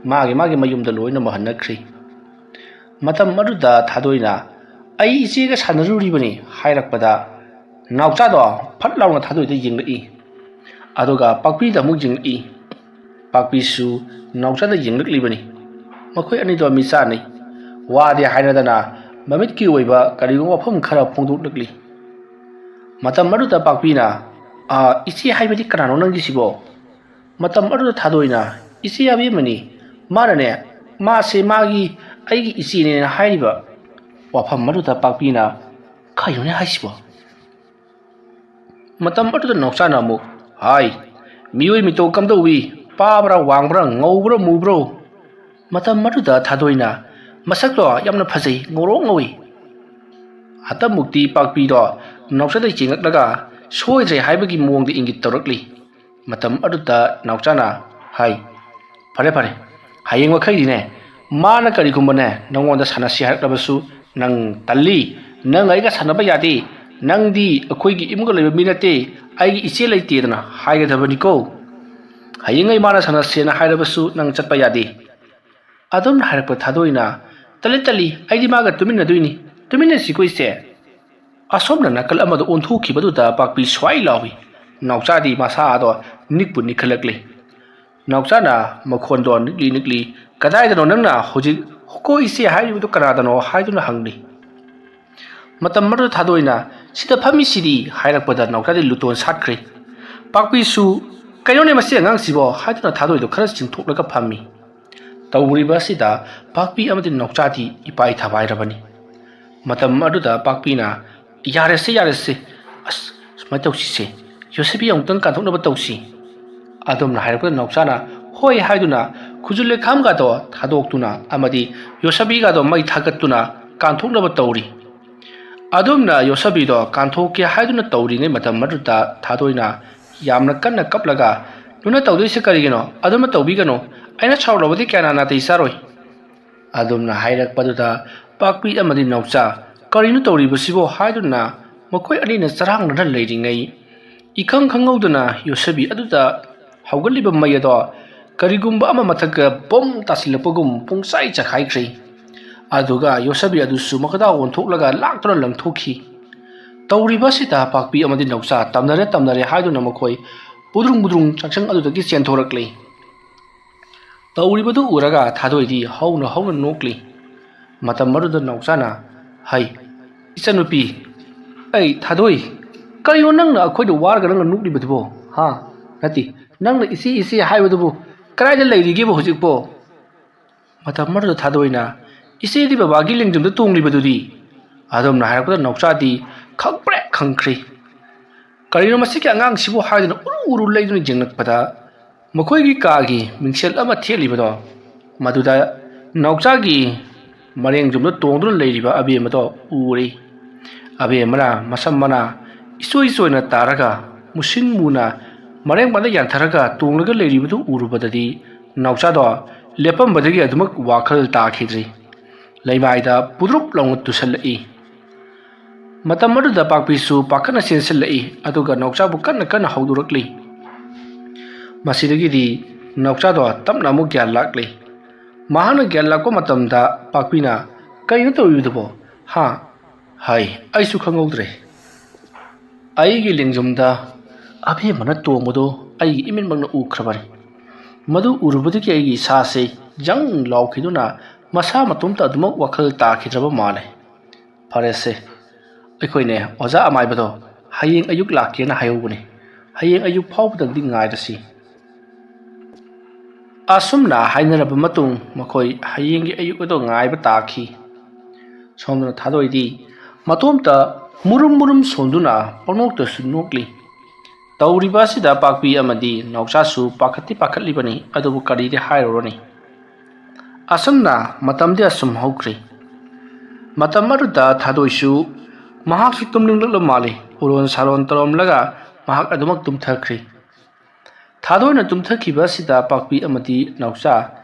ꯃꯥꯒꯤ ꯃꯥꯒꯤ ꯃꯌꯨꯝꯗ ꯂꯣꯏꯅꯃꯛ ꯍꯟꯅꯈ꯭ꯔꯤ꯫ ꯃꯇꯝ ꯑꯗꯨꯗ ꯊꯥꯗꯣꯏꯅ, "ꯑꯩ ꯏꯆꯦꯒ ꯁꯥꯟꯅꯔꯨꯔꯤꯕꯅꯤ" ꯍꯥꯏꯔꯛꯄꯗ, ꯅꯥꯎꯆꯥꯗꯣ ꯐꯠ ꯂꯥꯎꯅ ꯊꯥꯗꯣꯏꯗ ꯌꯦꯡꯂꯛꯏ꯫ ꯑꯗꯨꯒ ꯄꯥꯛꯄꯤꯗ ꯑꯃꯨꯛ ꯌꯦꯡꯂꯛꯏ꯫ ꯄꯥꯛꯄꯤꯁꯨ ꯅꯥꯎꯆꯥꯗ ꯌꯦꯡꯂꯛꯂꯤꯕꯅꯤ꯫ ꯃꯈꯣꯏ ꯑꯅꯤꯗꯣ ꯃꯤꯆꯥꯅꯩ꯫ ꯋꯥꯗꯤ ꯍꯥꯏꯅꯗꯅ ꯃꯃꯤꯠꯀꯤ ꯑꯣꯏꯕ ꯀꯔꯤꯒꯨꯝꯕ ꯋꯥꯐꯝ ꯈꯔ ꯐꯣꯡꯗꯣꯛꯂꯛꯂꯤ꯫ ꯃꯇꯝ ꯑꯗꯨꯗ ꯄꯥꯛꯄꯤꯅ, "ꯑꯥ, ꯏꯆꯦ ꯍꯥꯏꯕꯗꯤ ꯀꯅꯥꯅꯣ ꯅꯪꯒꯤꯁꯤꯕꯣ?" ꯃꯇꯝ ꯑꯗꯨꯗ ꯊꯥꯗꯣꯏꯅ, "ꯏꯆꯦ ꯑꯕꯦꯝꯃꯅꯤ꯫ ꯃꯥꯅꯅꯦ, ꯃꯥꯁꯦ ꯃꯥꯒꯤ, ꯑꯩꯒꯤ ꯏꯆꯦꯅꯦꯅ ꯍꯥꯏꯔꯤꯕ꯫" ꯋꯥꯐꯝ ꯑꯗꯨꯗ ꯄꯥꯛꯄꯤꯅ, "ꯀꯩꯅꯣꯅꯦ ꯍꯥꯏꯁꯤꯕꯣ?" ꯃꯇꯝ ꯑꯗꯨꯗ ꯅꯥꯎꯆꯥꯅ ꯑꯃꯨꯛ, "ꯍꯥꯏ, ꯃꯤꯑꯣꯏ ꯃꯤꯇꯧ ꯀꯝꯗꯧꯏ? ꯄꯥꯕ꯭ꯔꯥ, ꯋꯥꯡꯕ꯭ꯔꯥ, ꯉꯧꯕ꯭ꯔꯥ, ꯃꯨꯕ꯭ꯔꯣ?" ꯃꯇꯝ ꯑꯗꯨꯗ ꯊꯥꯗꯣꯏꯅ, "ꯃꯁꯛꯇꯣ ꯌꯥꯝꯅ ꯐꯖꯩ, ꯉꯧꯔꯣꯛ ꯉꯧꯏ꯫" ꯍꯟꯗꯛꯃꯨꯛꯇꯤ ꯄꯥꯛꯄꯤꯗꯣ ꯅꯥꯎꯆꯥꯗ ꯌꯦꯡꯂꯛꯂꯒ ꯁꯣꯏꯗ꯭ꯔꯦ ꯍꯥꯏꯕꯒꯤ ꯃꯑꯣꯡꯗ ꯏꯪꯒꯤꯠ ꯇꯧꯔꯛꯂꯤ꯫ ꯃꯇꯝ ꯑꯗꯨꯗ ꯅꯥꯎꯆꯥꯅ ꯍꯥꯏ, "ꯐꯔꯦ, ꯐꯔꯦ, ꯍꯌꯦꯡ ꯃꯈꯩꯗꯤꯅꯦ, ꯃꯥꯅ ꯀꯔꯤꯒꯨꯝꯕꯅꯦ ꯅꯪꯉꯣꯟꯗ ꯁꯥꯟꯅꯁꯤ ꯍꯥꯏꯔꯛꯂꯕꯁꯨ ꯅꯪ ꯇꯜꯂꯤ, ꯅꯪ ꯑꯩꯒ ꯁꯥꯟꯅꯕ ꯌꯥꯗꯦ, ꯅꯪꯗꯤ ꯑꯩꯈꯣꯏꯒꯤ ꯏꯃꯨꯡꯒ ꯂꯩꯕ ꯃꯤ ꯅꯠꯇꯦ, ꯑꯩꯒꯤ ꯏꯆꯦ ꯂꯩꯇꯦꯗꯅ ꯍꯥꯏꯒꯗꯕꯅꯤꯀꯣ꯫ ꯍꯌꯦꯡꯉꯩ ꯃꯥꯅ ꯁꯥꯟꯅꯁꯦꯅ ꯍꯥꯏꯔꯕꯁꯨ ꯅꯪ ꯆꯠꯄ ꯌꯥꯗꯦ꯫" ꯑꯗꯨꯝꯅ ꯍꯥꯏꯔꯛꯄ ꯊꯥꯗꯣꯏꯅ, "ꯇꯜꯂꯤ, ꯇꯜꯂꯤ, ꯑꯩꯗꯤ ꯃꯥꯒ ꯇꯨꯃꯤꯟꯅꯗꯣꯏꯅꯤ, ꯇꯨꯃꯤꯟꯅꯁꯤꯀꯣ ꯏꯆꯦ꯫" ꯑꯁꯣꯝꯅ ꯅꯥꯀꯜ ꯑꯃꯗ ꯑꯣꯟꯊꯣꯛꯈꯤꯕꯗꯨꯗ ꯄꯥꯛꯄꯤ ꯁ꯭ꯋꯥꯏ ꯂꯥꯎꯏ꯫ ꯅꯥꯎꯆꯥꯗꯤ ꯃꯁꯥꯗꯣ ꯅꯤꯛꯄꯨ ꯅꯤꯛꯈꯠꯂꯛꯂꯤ꯫ ꯅꯥꯎꯆꯥꯅ ꯃꯈꯣꯟꯗꯣ ꯅꯤꯛꯂꯤ ꯅꯤꯛꯂꯤ, "ꯀꯗꯥꯏꯗꯅꯣ ꯅꯪꯅ ꯍꯧꯖꯤꯛ ꯍꯣꯀꯣ ꯏꯆꯦ ꯍꯥꯏꯔꯤꯕꯗꯨ ꯀꯅꯥꯗꯅꯣ?" ꯍꯥꯏꯗꯨꯅ ꯍꯪꯂꯤ꯫ ꯃꯇꯝ ꯑꯗꯨꯗ ꯊꯥꯗꯣꯏꯅ, "ꯁꯤꯗ ꯐꯝꯃꯤꯁꯤꯗꯤ" ꯍꯥꯏꯔꯛꯄꯗ ꯅꯥꯎꯆꯥꯗꯤ ꯂꯨꯇꯣꯟ ꯁꯥꯠꯈ꯭ꯔꯦ꯫ ꯄꯥꯛꯄꯤꯁꯨ, "ꯀꯩꯅꯣꯅꯦ ꯃꯁꯤ ꯑꯉꯥꯡꯁꯤꯕꯣ?" ꯍꯥꯏꯗꯨꯅ ꯊꯥꯗꯣꯏꯗꯣ ꯈꯔ ꯆꯤꯡꯊꯣꯛꯂꯒ ꯐꯝꯃꯤ꯫ ꯇꯧꯔꯤꯕ ꯑꯁꯤꯗ ꯄꯥꯛꯄꯤ ꯑꯃꯗꯤ ꯅꯥꯎꯆꯥꯗꯤ ꯏꯄꯥꯏ ꯊꯥꯕꯥꯏꯔꯕꯅꯤ꯫ ꯃꯇꯝ ꯑꯗꯨꯗ ꯄꯥꯛꯄꯤꯅ, "ꯌꯥꯔꯦꯁꯦ, ꯌꯥꯔꯦꯁꯦ, ꯑꯁ, ꯁꯨꯃꯥꯏꯅ ꯇꯧꯁꯤꯁꯦ, ꯌꯣꯁꯕꯤ ꯑꯃꯨꯛꯇꯪ ꯀꯥꯟꯊꯣꯛꯅꯕ ꯇꯧꯁꯤ꯫" ꯑꯗꯨꯝꯅ ꯍꯥꯏꯔꯛꯄꯗ ꯅꯥꯎꯆꯥꯅ ꯍꯣꯏ ꯍꯥꯏꯗꯨꯅ ꯈꯨꯖꯨ ꯂꯩꯈꯥꯝꯒꯗꯣ ꯊꯥꯗꯣꯛꯇꯨꯅ ꯑꯃꯗꯤ ꯌꯣꯁꯕꯤꯒꯗꯣ ꯃꯩ ꯊꯥꯒꯠꯇꯨꯅ ꯀꯥꯟꯊꯣꯛꯅꯕ ꯇꯧꯔꯤ꯫ ꯑꯗꯨꯝꯅ ꯌꯣꯁꯕꯤꯗꯣ ꯀꯥꯟꯊꯣꯛꯀꯦ ꯍꯥꯏꯗꯨꯅ ꯇꯧꯔꯤꯉꯩ ꯃꯇꯝ ꯑꯗꯨꯗ ꯊꯥꯗꯣꯏꯅ ꯌꯥꯝꯅ ꯀꯟꯅ ꯀꯞꯂꯒ, "ꯅꯣꯏꯅ ꯇꯧꯗꯣꯏꯁꯦ ꯀꯔꯤꯒꯤꯅꯣ? ꯑꯗꯨꯝꯅ ꯇꯧꯕꯤꯒꯅꯨ꯫ ꯑꯩꯅ ꯁꯥꯎꯔꯛꯂꯕꯗꯤ ꯀꯌꯥ ꯅꯥꯇꯩ ꯆꯥꯔꯣꯏ꯫" ꯑꯗꯨꯝꯅ ꯍꯥꯏꯔꯛꯄꯗꯨꯗ ꯄꯥꯛꯄꯤ ꯑꯃꯗꯤ ꯅꯥꯎꯆꯥ, "ꯀꯔꯤꯅꯣ ꯇꯧꯔꯤꯕꯁꯤꯕꯣ?" ꯍꯥꯏꯗꯨꯅ ꯃꯈꯣꯏ ꯑꯅꯤꯅ ꯆꯔꯥꯡꯅꯅ ꯂꯩꯔꯤꯉꯩ, ꯏꯈꯪ ꯈꯪꯍꯧꯗꯅ ꯌꯣꯠꯁꯕꯤ ꯑꯗꯨꯗ ꯍꯧꯒꯠꯂꯤꯕ ꯃꯩ ꯑꯗꯣ ꯀꯔꯤꯒꯨꯝꯕ ꯑꯃ ꯃꯊꯛꯇ ꯕꯣꯝ ꯇꯥꯁꯤꯜꯂꯛꯄꯒꯨꯝ ꯄꯨꯡꯆꯥꯏ ꯆꯈꯥꯏꯈ꯭ꯔꯦ꯫ ꯑꯗꯨꯒ ꯌꯣꯠꯁꯕꯤ ꯑꯗꯨꯁꯨ ꯃꯈꯥꯗ ꯑꯣꯟꯊꯣꯛꯂꯒ ꯂꯥꯛꯇꯨꯅ ꯂꯪꯊꯣꯛꯈꯤ꯫ ꯇꯧꯔꯤꯕ ꯑꯁꯤꯗ ꯄꯥꯛꯄꯤ ꯑꯃꯗꯤ ꯅꯥꯎꯆꯥ ꯇꯝꯅꯔꯦ ꯇꯝꯅꯔꯦ ꯍꯥꯏꯗꯨꯅ ꯃꯈꯣꯏ ꯕꯨꯗ꯭ꯔꯨꯡ ꯕꯨꯗ꯭ꯔꯨꯡ ꯆꯥꯛꯁꯪ ꯑꯗꯨꯗꯒꯤ ꯆꯦꯟꯊꯣꯔꯛꯂꯤ꯫ ꯇꯧꯔꯤꯕꯗꯨ ꯎꯔꯒ ꯊꯥꯗꯣꯏꯗꯤ ꯍꯧꯅ ꯍꯧꯅ ꯅꯣꯛꯂꯤ꯫ ꯃꯇꯝ ꯑꯗꯨꯗ ꯅꯥꯎꯆꯥꯅ, "ꯍꯩ, ꯏꯆꯟꯅꯨꯄꯤ, ꯑꯩ ꯊꯥꯗꯣꯏ, ꯀꯔꯤꯅꯣ ꯅꯪꯅ ꯑꯩꯈꯣꯏꯗ ꯋꯥꯔꯒ ꯅꯪꯅ ꯅꯣꯛꯂꯤꯕꯗꯨꯕꯣ? ꯍꯥ? ꯅꯠꯇꯦ, ꯅꯪꯅ ꯏꯆꯦ ꯏꯆꯦ ꯍꯥꯏꯕꯗꯨꯕꯨ ꯀꯗꯥꯏꯗ ꯂꯩꯔꯤꯒꯦꯕ ꯍꯧꯖꯤꯛꯄꯣ?" ꯃꯇꯝ ꯑꯗꯨꯗ ꯊꯥꯗꯣꯏꯅ, "ꯏꯆꯦꯗꯤ ꯕꯕꯥꯒꯤ ꯂꯦꯡꯖꯨꯝꯗ ꯇꯣꯡꯂꯤꯕꯗꯨꯗꯤ?" ꯑꯗꯣꯝꯅ ꯍꯥꯏꯔꯛꯄꯗ ꯅꯥꯎꯆꯥꯗꯤ ꯈꯪꯄ꯭ꯔꯦꯛ ꯈꯪꯈ꯭ꯔꯤ꯫ "ꯀꯔꯤꯅꯣ ꯃꯁꯤꯒꯤ ꯑꯉꯥꯡꯁꯤꯕꯨ?" ꯍꯥꯏꯗꯨꯅ ꯎꯔꯨ ꯎꯔꯨ ꯂꯩꯗꯨꯅ ꯌꯦꯡꯂꯛꯄꯗ, ꯃꯈꯣꯏꯒꯤ ꯀꯥꯒꯤ ꯃꯤꯡꯁꯦꯜ ꯑꯃ ꯊꯦꯠꯂꯤꯕꯗꯣ, ꯃꯗꯨꯗ ꯅꯥꯎꯆꯥꯒꯤ ꯃꯔꯦꯡꯖꯨꯝꯗ ꯇꯣꯡꯗꯨꯅ ꯂꯩꯔꯤꯕ ꯑꯕꯦꯝꯃꯗꯣ ꯎꯔꯦ꯫ ꯑꯕꯦꯝꯃꯅ ꯃꯁꯝ ꯃꯅꯥ ꯏꯆꯣꯏ ꯆꯣꯏꯅ ꯇꯥꯔꯒ, ꯃꯨꯁꯤꯟ ꯃꯨꯅ ꯃꯔꯦꯡ ꯄꯥꯟꯗ ꯌꯥꯟꯊꯔꯒ ꯇꯣꯡꯂꯒ ꯂꯩꯔꯤꯕꯗꯨ ꯎꯔꯨꯕꯗꯗꯤ, ꯅꯥꯎꯆꯥꯗꯣ ꯂꯦꯞꯄꯝꯕꯗꯒꯤ ꯑꯗꯨꯃꯛ ꯋꯥꯈꯜ ꯇꯥꯈꯤꯗ꯭ꯔꯤ꯫ ꯂꯩꯃꯥꯏꯗ ꯄꯨꯗ꯭ꯔꯨꯞ ꯂꯥꯎꯅ ꯇꯨꯁꯜꯂꯛꯏ꯫ ꯃꯇꯝ ꯑꯗꯨꯗ ꯄꯥꯛꯄꯤꯁꯨ ꯄꯥꯈꯠꯅ ꯆꯦꯟꯁꯤꯜꯂꯛꯏ, ꯑꯗꯨꯒ ꯅꯥꯎꯆꯥꯕꯨ ꯀꯟꯅ ꯀꯟꯅ ꯍꯧꯗꯣꯔꯛꯂꯤ꯫ ꯃꯁꯤꯗꯒꯤꯗꯤ ꯅꯥꯎꯆꯥꯗꯣ ꯇꯞꯅ ꯑꯃꯨꯛ ꯒ꯭ꯌꯥꯟ ꯂꯥꯛꯂꯤ꯫ ꯃꯍꯥꯛꯅ ꯒ꯭ꯌꯥꯟ ꯂꯥꯛꯄ ꯃꯇꯝꯗ ꯄꯥꯛꯄꯤꯅ, "ꯀꯩꯅꯣ ꯇꯧꯔꯤꯕꯗꯨꯕꯣ? ꯍꯥ? ꯍꯥꯏ, ꯑꯩꯁꯨ ꯈꯪꯍꯧꯗ꯭ꯔꯦ꯫ ꯑꯩꯒꯤ ꯂꯦꯡꯖꯨꯝꯗ ꯑꯕꯦꯝꯃꯅ ꯇꯣꯡꯕꯗꯨ ꯑꯩꯒꯤ ꯏꯃꯤꯠꯃꯛꯅ ꯎꯈ꯭ꯔꯕꯅꯤ꯫ ꯃꯗꯨ ꯎꯔꯨꯕꯗꯒꯤ ꯑꯩꯒꯤ ꯏꯁꯥꯁꯦ ꯖꯪ ꯂꯥꯎꯈꯤꯗꯨꯅ ꯃꯁꯥ ꯃꯇꯣꯝꯇ ꯑꯗꯨꯃꯛ ꯋꯥꯈꯜ ꯇꯥꯈꯤꯗ꯭ꯔꯕ ꯃꯥꯜꯂꯦ꯫ ꯐꯔꯦꯁꯦ, ꯑꯩꯈꯣꯏꯅꯦ ꯑꯣꯖꯥ ꯑꯃꯥꯏꯕꯗꯣ ꯍꯌꯦꯡ ꯑꯌꯨꯛ ꯂꯥꯛꯀꯦꯅ ꯍꯥꯏꯍꯧꯕꯅꯤ꯫ ꯍꯌꯦꯡ ꯑꯌꯨꯛ ꯐꯥꯎꯕꯗꯪꯗꯤ ꯉꯥꯏꯔꯁꯤ꯫" ꯑꯁꯨꯝꯅ ꯍꯥꯏꯅꯔꯕ ꯃꯇꯨꯡ ꯃꯈꯣꯏ ꯍꯌꯦꯡꯒꯤ ꯑꯌꯨꯛ ꯑꯗꯣ ꯉꯥꯏꯕ ꯇꯥꯈꯤ꯫ ꯁꯣꯝꯗꯅ ꯊꯥꯗꯣꯏꯗꯤ ꯃꯇꯣꯝꯇ ꯃꯨꯔꯨꯝ ꯃꯨꯔꯨꯝ ꯁꯣꯟꯗꯨꯅ ꯄꯪꯅꯣꯛꯇꯁꯨ ꯅꯣꯛꯂꯤ꯫ ꯇꯧꯔꯤꯕ ꯑꯁꯤꯗ ꯄꯥꯛꯄꯤ ꯑꯃꯗꯤ ꯅꯥꯎꯆꯥꯁꯨ ꯄꯥꯈꯠꯇꯤ ꯄꯥꯈꯠꯂꯤꯕꯅꯤ, ꯑꯗꯨꯕꯨ ꯀꯔꯤꯗꯤ ꯍꯥꯏꯔꯨꯔꯅꯤ꯫ ꯑꯁꯨꯝꯅ ꯃꯇꯝꯗꯤ ꯑꯁꯨꯝ ꯍꯧꯈ꯭ꯔꯦ꯫ ꯃꯇꯝ ꯑꯗꯨꯗ ꯊꯥꯗꯣꯏꯁꯨ ꯃꯍꯥꯛꯁꯨ ꯇꯨꯝꯅꯤꯡꯂꯛꯂ ꯃꯥꯜꯂꯤ꯫ ꯎꯔꯣꯟ ꯁꯥꯔꯣꯟ ꯇꯧꯔꯝꯂꯒ ꯃꯍꯥꯛ ꯑꯗꯨꯃꯛ ꯇꯨꯝꯊꯈ꯭ꯔꯦ꯫ ꯊꯥꯗꯣꯏꯅ ꯇꯨꯝꯊꯈꯤꯕ ꯑꯁꯤꯗ ꯄꯥꯛꯄꯤ ꯑꯃꯗꯤ ꯅꯥꯎꯆꯥ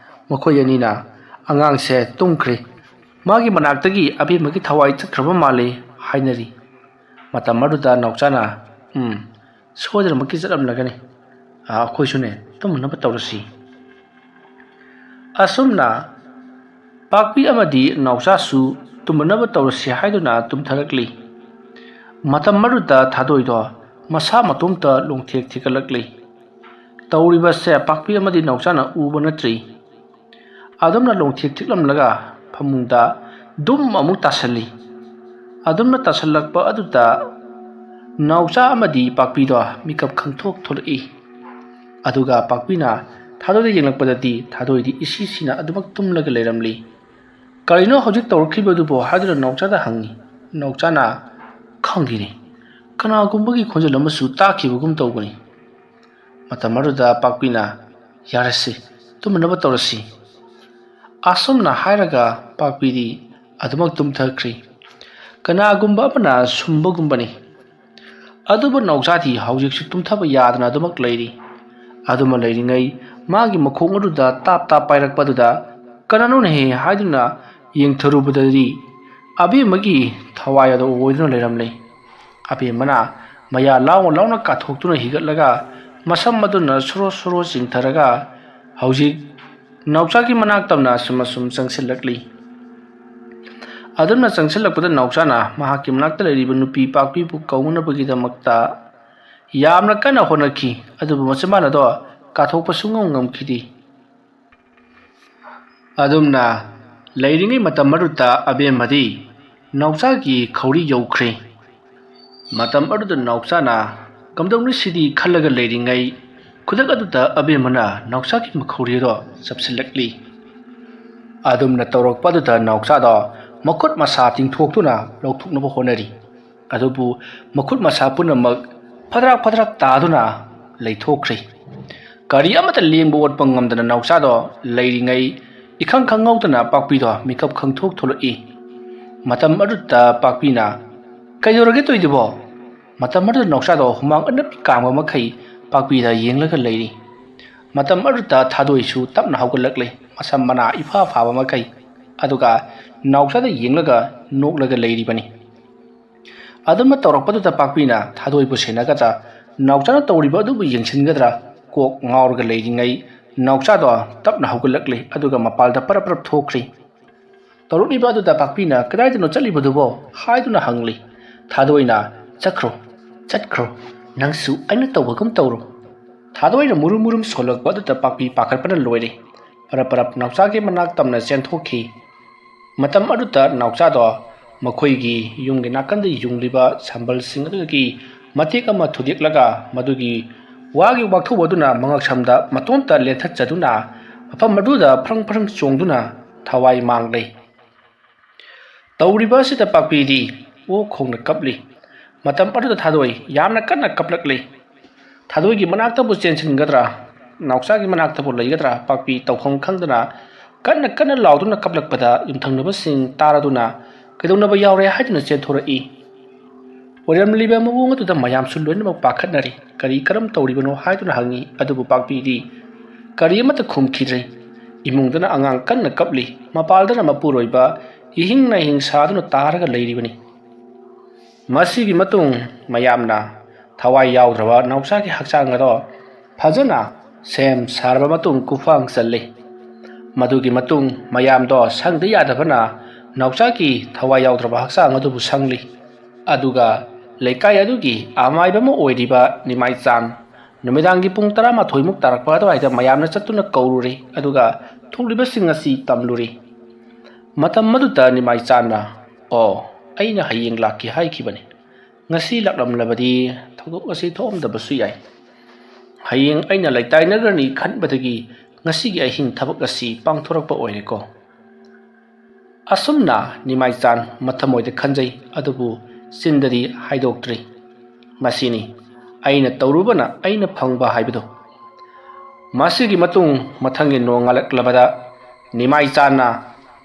ꯃꯈꯣꯏ ꯑꯅꯤꯅ, "ꯑꯉꯥꯡꯁꯦ ꯇꯨꯝꯈ꯭ꯔꯦ, ꯃꯥꯒꯤ ꯃꯅꯥꯛꯇꯒꯤ ꯑꯕꯦꯝꯃꯒꯤ ꯊꯋꯥꯏ ꯆꯠꯈ꯭ꯔꯕ ꯃꯥꯜꯂꯤ" ꯍꯥꯏꯅꯔꯤ꯫ ꯃꯇꯝ ꯑꯗꯨꯗ ꯅꯥꯎꯆꯥꯅ, "ꯎꯝ, ꯁꯣꯏꯗꯅꯃꯛꯀꯤ ꯆꯠꯂꯝꯂꯒꯅꯤ꯫ ꯑꯥ, ꯑꯩꯈꯣꯏꯁꯨꯅꯦ ꯇꯨꯝꯅꯕ ꯇꯧꯔꯁꯤ꯫" ꯑꯁꯨꯝꯅ ꯄꯥꯛꯄꯤ ꯑꯃꯗꯤ ꯅꯥꯎꯆꯥꯁꯨ ꯇꯨꯝꯅꯕ ꯇꯧꯔꯁꯤ ꯍꯥꯏꯗꯨꯅ ꯇꯨꯝꯊꯔꯛꯂꯤ꯫ ꯃꯇꯝ ꯑꯗꯨꯗ ꯊꯥꯗꯣꯏꯗꯣ ꯃꯁꯥ ꯃꯇꯣꯝꯇ ꯂꯣꯡꯊꯦꯛ ꯊꯦꯛꯀꯠꯂꯛꯂꯤ꯫ ꯇꯧꯔꯤꯕꯁꯦ ꯄꯥꯛꯄꯤ ꯑꯃꯗꯤ ꯅꯥꯎꯆꯥꯅ ꯎꯕ ꯅꯠꯇ꯭ꯔꯤ꯫ ꯑꯗꯨꯝꯅ ꯂꯣꯡꯊꯦꯛ ꯊꯤꯛꯂꯝꯂꯒ ꯐꯃꯨꯡꯗ ꯗꯨꯝ ꯑꯃꯨꯛ ꯇꯥꯁꯜꯂꯤ꯫ ꯑꯗꯨꯝꯅ ꯇꯥꯁꯜꯂꯛꯄ ꯑꯗꯨꯗ ꯅꯥꯎꯆꯥ ꯑꯃꯗꯤ ꯄꯥꯛꯄꯤꯗꯣ ꯃꯤꯀꯞ ꯈꯪꯊꯣꯛ ꯊꯣꯛꯂꯛꯏ꯫ ꯑꯗꯨꯒ ꯄꯥꯛꯄꯤꯅ ꯊꯥꯗꯣꯏꯗ ꯌꯦꯡꯂꯛꯄꯗꯗꯤ ꯊꯥꯗꯣꯏꯗꯤ ꯏꯁꯤ ꯁꯤꯅ ꯑꯗꯨꯃꯛ ꯇꯨꯝꯂꯒ ꯂꯩꯔꯝꯂꯤ꯫ "ꯀꯔꯤꯅꯣ ꯍꯧꯖꯤꯛ ꯇꯧꯔꯛꯈꯤꯕꯗꯨꯕꯣ?" ꯍꯥꯏꯗꯨꯅ ꯅꯥꯎꯆꯥꯗ ꯍꯪꯉꯤ꯫ ꯅꯥꯎꯆꯥꯅ, "ꯈꯪꯗꯦꯅꯦ, ꯀꯅꯥꯒꯨꯝꯕꯒꯤ ꯈꯣꯟꯖꯦꯜ ꯑꯃꯁꯨ ꯇꯥꯈꯤꯕꯒꯨꯝ ꯇꯧꯕꯅꯤ"꯫ ꯃꯇꯝ ꯑꯗꯨꯗ ꯄꯥꯛꯄꯤꯅ, "ꯌꯥꯔꯁꯤ, ꯇꯨꯝꯅꯕ ꯇꯧꯔꯁꯤ"꯫ ꯑꯁꯨꯝꯅ ꯍꯥꯏꯔꯒ ꯄꯥꯛꯄꯤꯗꯤ ꯑꯗꯨꯃꯛ ꯇꯨꯝꯊꯈ꯭ꯔꯤ꯫ ꯀꯅꯥꯒꯨꯝꯕ ꯑꯃꯅ ꯁꯨꯝꯕꯒꯨꯝꯕꯅꯤ꯫ ꯑꯗꯨꯕꯨ ꯅꯥꯎꯆꯥꯗꯤ ꯍꯧꯖꯤꯛꯁꯨ ꯇꯨꯝꯊꯕ ꯌꯥꯗꯅ ꯑꯗꯨꯃꯛ ꯂꯩꯔꯤ꯫ ꯑꯗꯨꯃ ꯂꯩꯔꯤꯉꯩ ꯃꯥꯒꯤ ꯃꯈꯣꯡ ꯑꯗꯨꯗ ꯇꯥꯞ ꯇꯥꯞ ꯄꯥꯏꯔꯛꯄ ꯑꯗꯨꯗ, "ꯀꯅꯥꯅꯣꯅꯦꯍꯦ?" ꯍꯥꯏꯗꯨꯅ ꯌꯦꯡꯊꯔꯨꯕꯗꯗꯤ ꯑꯕꯦꯝꯃꯒꯤ ꯊꯋꯥꯏ ꯑꯗꯨ ꯑꯣꯏꯗꯨꯅ ꯂꯩꯔꯝꯂꯦ꯫ ꯑꯕꯦꯝꯃꯅ ꯃꯌꯥ ꯂꯥꯎꯅ ꯂꯥꯎꯅ ꯀꯥꯊꯣꯛꯇꯨꯅ ꯍꯤꯒꯠꯂꯒ ꯃꯁꯝ ꯑꯗꯨꯅ ꯁꯣꯔꯣ ꯁꯣꯔꯣ ꯆꯤꯡꯊꯔꯒ ꯍꯧꯖꯤꯛ ꯅꯥꯎꯆꯥꯒꯤ ꯃꯅꯥꯛ ꯇꯝꯅ ꯑꯁꯨꯝ ꯑꯁꯨꯝ ꯆꯪꯁꯤꯜꯂꯛꯂꯤ꯫ ꯑꯗꯨꯝꯅ ꯆꯪꯁꯤꯜꯂꯛꯄꯗ ꯅꯥꯎꯆꯥꯅ ꯃꯍꯥꯛꯀꯤ ꯃꯅꯥꯛꯇ ꯂꯩꯔꯤꯕ ꯅꯨꯄꯤ ꯄꯥꯛꯄꯤꯕꯨ ꯀꯧꯅꯕꯒꯤꯗꯃꯛꯇ ꯌꯥꯝꯅ ꯀꯟꯅ ꯍꯣꯠꯅꯈꯤ, ꯑꯗꯨꯕꯨ ꯃꯆꯤꯟꯕꯥꯜ ꯑꯗꯣ ꯀꯥꯊꯣꯛꯄ ꯁꯨꯡꯉꯝ ꯉꯝꯈꯤꯗꯦ꯫ ꯑꯗꯨꯝꯅ ꯂꯩꯔꯤꯉꯩ ꯃꯇꯝ ꯑꯗꯨꯗ ꯑꯕꯦꯝꯃꯗꯤ ꯅꯥꯎꯆꯥꯒꯤ ꯈꯧꯔꯤ ꯌꯧꯈ꯭ꯔꯦ꯫ ꯃꯇꯝ ꯑꯗꯨꯗ ꯅꯥꯎꯆꯥꯅ "ꯀꯝꯗꯧꯅꯤ ꯁꯤꯗꯤ?" ꯈꯜꯂꯒ ꯂꯩꯔꯤꯉꯩ, ꯈꯨꯗꯛ ꯑꯗꯨꯗ ꯑꯕꯦꯝꯃꯅ ꯅꯥꯎꯆꯥꯒꯤ ꯃꯈꯧꯔꯤ ꯑꯗꯣ ꯆꯞꯁꯤꯜꯂꯛꯂꯤ꯫ ꯑꯗꯨꯝꯅ ꯇꯧꯔꯛꯄ ꯑꯗꯨꯗ ꯅꯥꯎꯆꯥꯗꯣ ꯃꯈꯨꯠ ꯃꯁꯥ ꯇꯤꯡꯊꯣꯛꯇꯨꯅ ꯂꯧꯊꯣꯛꯅꯕ ꯍꯣꯠꯅꯔꯤ꯫ ꯑꯗꯨꯕꯨ ꯃꯈꯨꯠ ꯃꯁꯥ ꯄꯨꯝꯅꯃꯛ ꯐꯗ꯭ꯔꯛ ꯐꯗ꯭ꯔꯛ ꯇꯥꯗꯨꯅ ꯂꯩꯊꯣꯛꯈ꯭ꯔꯦ꯫ ꯀꯔꯤ ꯑꯃꯠꯇ ꯂꯦꯡꯕ ꯑꯣꯠꯄ ꯉꯝꯗꯅ ꯅꯥꯎꯆꯥꯗꯣ ꯂꯩꯔꯤꯉꯩ, ꯏꯈꯪ ꯈꯪꯍꯧꯗꯅ ꯄꯥꯛꯄꯤꯗꯣ ꯃꯤꯀꯞ ꯈꯪꯊꯣꯛ ꯊꯣꯛꯂꯛꯏ꯫ ꯃꯇꯝ ꯑꯗꯨꯗ ꯄꯥꯛꯄꯤꯅ, "ꯀꯩꯗꯧꯔꯒꯦ ꯇꯧꯏꯗꯨꯕꯣ?" ꯃꯇꯝ ꯑꯗꯨꯗ ꯅꯥꯎꯆꯥꯗꯣ ꯍꯨꯃꯥꯡ ꯑꯅꯞꯄꯤ ꯀꯥꯡꯕ ꯃꯈꯩ ꯄꯥꯛꯄꯤꯗ ꯌꯦꯡꯂꯒ ꯂꯩꯔꯤ꯫ ꯃꯇꯝ ꯑꯗꯨꯗ ꯊꯥꯗꯣꯏꯁꯨ ꯇꯞꯅ ꯍꯧꯒꯠꯂꯛꯂꯦ, ꯃꯁꯝ ꯃꯅꯥ ꯏꯐꯥ ꯐꯥꯕ ꯃꯈꯩ, ꯑꯗꯨꯒ ꯅꯥꯎꯆꯥꯗ ꯌꯦꯡꯂꯒ ꯅꯣꯛꯂꯒ ꯂꯩꯔꯤꯕꯅꯤ꯫ ꯑꯗꯨꯝꯅ ꯇꯧꯔꯛꯄꯗꯨꯗ ꯄꯥꯛꯄꯤꯅ ꯊꯥꯗꯣꯏꯕꯨ ꯁꯦꯟꯅꯒꯗ꯭ꯔꯥ, ꯅꯥꯎꯆꯥꯅ ꯇꯧꯔꯤꯕ ꯑꯗꯨꯕꯨ ꯌꯦꯡꯁꯤꯟꯒꯗ꯭ꯔꯥ, ꯀꯣꯛ ꯉꯥꯎꯔꯒ ꯂꯩꯔꯤꯉꯩ ꯅꯥꯎꯆꯥꯗꯣ ꯇꯞꯅ ꯍꯧꯒꯠꯂꯛꯂꯦ, ꯑꯗꯨꯒ ꯃꯄꯥꯜꯗ ꯄꯔꯞ ꯄꯔꯞ ꯊꯣꯛꯈ꯭ꯔꯤ꯫ ꯇꯧꯔꯛꯂꯤꯕ ꯑꯗꯨꯗ ꯄꯥꯛꯄꯤꯅ, "ꯀꯗꯥꯏꯗꯅꯣ ꯆꯠꯂꯤꯕꯗꯨꯕꯣ?" ꯍꯥꯏꯗꯨꯅ ꯍꯪꯂꯤ꯫ ꯊꯥꯗꯣꯏꯅ, "ꯆꯠꯈ꯭ꯔꯣ, ꯆꯠꯈ꯭ꯔꯣ, ꯅꯪꯁꯨ ꯑꯩꯅ ꯇꯧꯕꯒꯨꯝ ꯇꯧꯔꯣ"꯫ ꯊꯥꯗꯣꯏꯅ ꯃꯨꯔꯨꯝ ꯃꯨꯔꯨꯝ ꯁꯣꯜꯂꯛꯄ ꯑꯗꯨꯗ ꯄꯥꯛꯄꯤ ꯄꯥꯈꯠꯄꯅ ꯂꯣꯏꯔꯦ꯫ ꯄꯔꯞ ꯄꯔꯞ ꯅꯥꯎꯆꯥꯒꯤ ꯃꯅꯥꯛ ꯇꯝꯅ ꯆꯦꯟꯊꯣꯛꯈꯤ꯫ ꯃꯇꯝ ꯑꯗꯨꯗ ꯅꯥꯎꯆꯥꯗꯣ ꯃꯈꯣꯏꯒꯤ ꯌꯨꯝꯒꯤ ꯅꯥꯀꯟꯗ ꯌꯨꯡꯂꯤꯕ ꯁꯝꯕꯜꯁꯤꯡ ꯑꯗꯨꯗꯒꯤ ꯃꯇꯦꯛ ꯑꯃ ꯊꯨꯗꯦꯛꯂꯒ ꯃꯗꯨꯒꯤ ꯋꯥꯒꯤ ꯋꯥꯛꯊꯧ ꯑꯗꯨꯅ ꯃꯉꯛꯁꯝꯗ ꯃꯇꯣꯝꯇ ꯂꯦꯟꯊꯠꯆꯗꯨꯅ ꯃꯐꯝ ꯑꯗꯨꯗ ꯐ꯭ꯔꯪ ꯐ꯭ꯔꯪ ꯆꯣꯡꯗꯨꯅ ꯊꯋꯥꯏ ꯃꯥꯡꯂꯦ꯫ ꯇꯧꯔꯤꯕ ꯑꯁꯤꯗ ꯄꯥꯛꯄꯤꯗꯤ ꯑꯣꯛ ꯈꯣꯡꯅ ꯀꯞꯂꯤ꯫ ꯃꯇꯝ ꯑꯗꯨꯗ ꯊꯥꯗꯣꯏ ꯌꯥꯝꯅ ꯀꯟꯅ ꯀꯞꯂꯛꯂꯤ꯫ ꯊꯥꯗꯣꯏꯒꯤ ꯃꯅꯥꯛꯇꯕꯨ ꯆꯦꯟꯁꯤꯟꯒꯗ꯭ꯔꯥ, ꯅꯥꯎꯆꯥꯒꯤ ꯃꯅꯥꯛꯇꯕꯨ ꯂꯩꯒꯗ꯭ꯔꯥ, ꯄꯥꯛꯄꯤ ꯇꯧꯐꯝ ꯈꯪꯗꯅ ꯀꯟꯅ ꯀꯟꯅ ꯂꯥꯎꯗꯨꯅ ꯀꯞꯂꯛꯄꯗ ꯌꯨꯝꯊꯪꯅꯕꯁꯤꯡ ꯇꯥꯔꯗꯨꯅ ꯀꯩꯗꯧꯅꯕ ꯌꯥꯎꯔꯦ ꯍꯥꯏꯗꯨꯅ ꯆꯦꯟꯊꯣꯔꯛꯏ꯫ ꯑꯣꯏꯔꯝꯂꯤꯕ ꯃꯑꯣꯡ ꯑꯗꯨꯗ ꯃꯌꯥꯝꯁꯨ ꯂꯣꯏꯅꯃꯛ ꯄꯥꯈꯠꯅꯔꯤ꯫ ꯀꯔꯤ ꯀꯔꯝ ꯇꯧꯔꯤꯕꯅꯣ ꯍꯥꯏꯗꯨꯅ ꯍꯪꯉꯤ꯫ ꯑꯗꯨꯕꯨ ꯄꯥꯛꯄꯤꯗꯤ ꯀꯔꯤ ꯑꯃꯠꯇ ꯈꯨꯝꯈꯤꯗ꯭ꯔꯦ꯫ ꯏꯃꯨꯡꯗꯅ ꯑꯉꯥꯡ ꯀꯟꯅ ꯀꯞꯂꯤ, ꯃꯄꯥꯜꯗꯅ ꯃꯄꯨꯔꯣꯏꯕ ꯏꯍꯤꯡ ꯅꯥꯍꯤꯡ ꯁꯥꯗꯨꯅ ꯇꯥꯔꯒ ꯂꯩꯔꯤꯕꯅꯤ꯫ ꯃꯁꯤꯒꯤ ꯃꯇꯨꯡ ꯃꯌꯥꯝꯅ ꯊꯋꯥꯏ ꯌꯥꯎꯗ꯭ꯔꯕ ꯅꯥꯎꯆꯥꯒꯤ ꯍꯛꯆꯥꯡ ꯑꯗꯣ ꯐꯖꯅ ꯁꯦꯝ ꯁꯥꯔꯕ ꯃꯇꯨꯡ ꯀꯨꯐꯥꯡ ꯆꯜꯂꯤ꯫ ꯃꯗꯨꯒꯤ ꯃꯇꯨꯡ ꯃꯌꯥꯝꯗꯣ ꯁꯪꯗ ꯌꯥꯗꯕꯅ ꯅꯥꯎꯆꯥꯒꯤ ꯊꯋꯥꯏ ꯌꯥꯎꯗ꯭ꯔꯕ ꯍꯛꯆꯥꯡ ꯑꯗꯨꯕꯨ ꯁꯪꯂꯤ꯫ ꯑꯗꯨꯒ ꯂꯩꯀꯥꯏ ꯑꯗꯨꯒꯤ ꯑꯃꯥꯏꯕ ꯑꯃ ꯑꯣꯏꯔꯤꯕ ꯅꯤꯃꯥꯏꯆꯥꯟ ꯅꯨꯃꯤꯗꯥꯡꯒꯤ ꯄꯨꯡ ꯇꯔꯥꯃꯥꯊꯣꯏꯃꯨꯛ ꯇꯥꯔꯛꯄ ꯑꯗꯨꯋꯥꯏꯗ ꯃꯌꯥꯝꯅ ꯆꯠꯇꯨꯅ ꯀꯧꯔꯨꯔꯦ꯫ ꯑꯗꯨꯒ ꯊꯣꯛꯂꯤꯕꯁꯤꯡ ꯑꯁꯤ ꯇꯝꯂꯨꯔꯦ꯫ ꯃꯇꯝ ꯑꯗꯨꯗ ꯅꯤꯃꯥꯏꯆꯥꯟꯅ, "ꯑꯣ, ꯑꯩꯅ ꯍꯌꯦꯡ ꯂꯥꯛꯀꯦ ꯍꯥꯏꯈꯤꯕꯅꯤ꯫ ꯉꯁꯤ ꯂꯥꯛꯂꯝꯂꯕꯗꯤ ꯊꯧꯗꯣꯛ ꯑꯁꯤ ꯊꯣꯛꯂꯝꯗꯕꯁꯨ ꯌꯥꯏ꯫ ꯍꯌꯦꯡ ꯑꯩꯅ ꯂꯩꯇꯥꯏꯅꯈ꯭ꯔꯅꯤ ꯈꯟꯕꯗꯒꯤ ꯉꯁꯤꯒꯤ ꯑꯍꯤꯡ ꯊꯕꯛ ꯑꯁꯤ ꯄꯥꯡꯊꯣꯔꯛꯄ ꯑꯣꯏꯔꯦꯀꯣ"꯫ ꯑꯁꯨꯝꯅ ꯅꯤꯃꯥꯏꯆꯥꯟ ꯃꯊꯃꯣꯏꯗ ꯈꯟꯖꯩ, ꯑꯗꯨꯕꯨ ꯆꯤꯟꯗꯗꯤ ꯍꯥꯏꯗꯣꯛꯇ꯭ꯔꯤ꯫ ꯃꯁꯤꯅꯤ ꯑꯩꯅ ꯇꯧꯔꯨꯕꯅ ꯑꯩꯅ ꯐꯪꯕ ꯍꯥꯏꯕꯗꯨ꯫ ꯃꯁꯤꯒꯤ ꯃꯇꯨꯡ ꯃꯊꯪꯒꯤ ꯅꯣꯡꯉꯥꯜꯂꯛꯂꯕꯗ ꯅꯤꯃꯥꯏꯆꯥꯟꯅ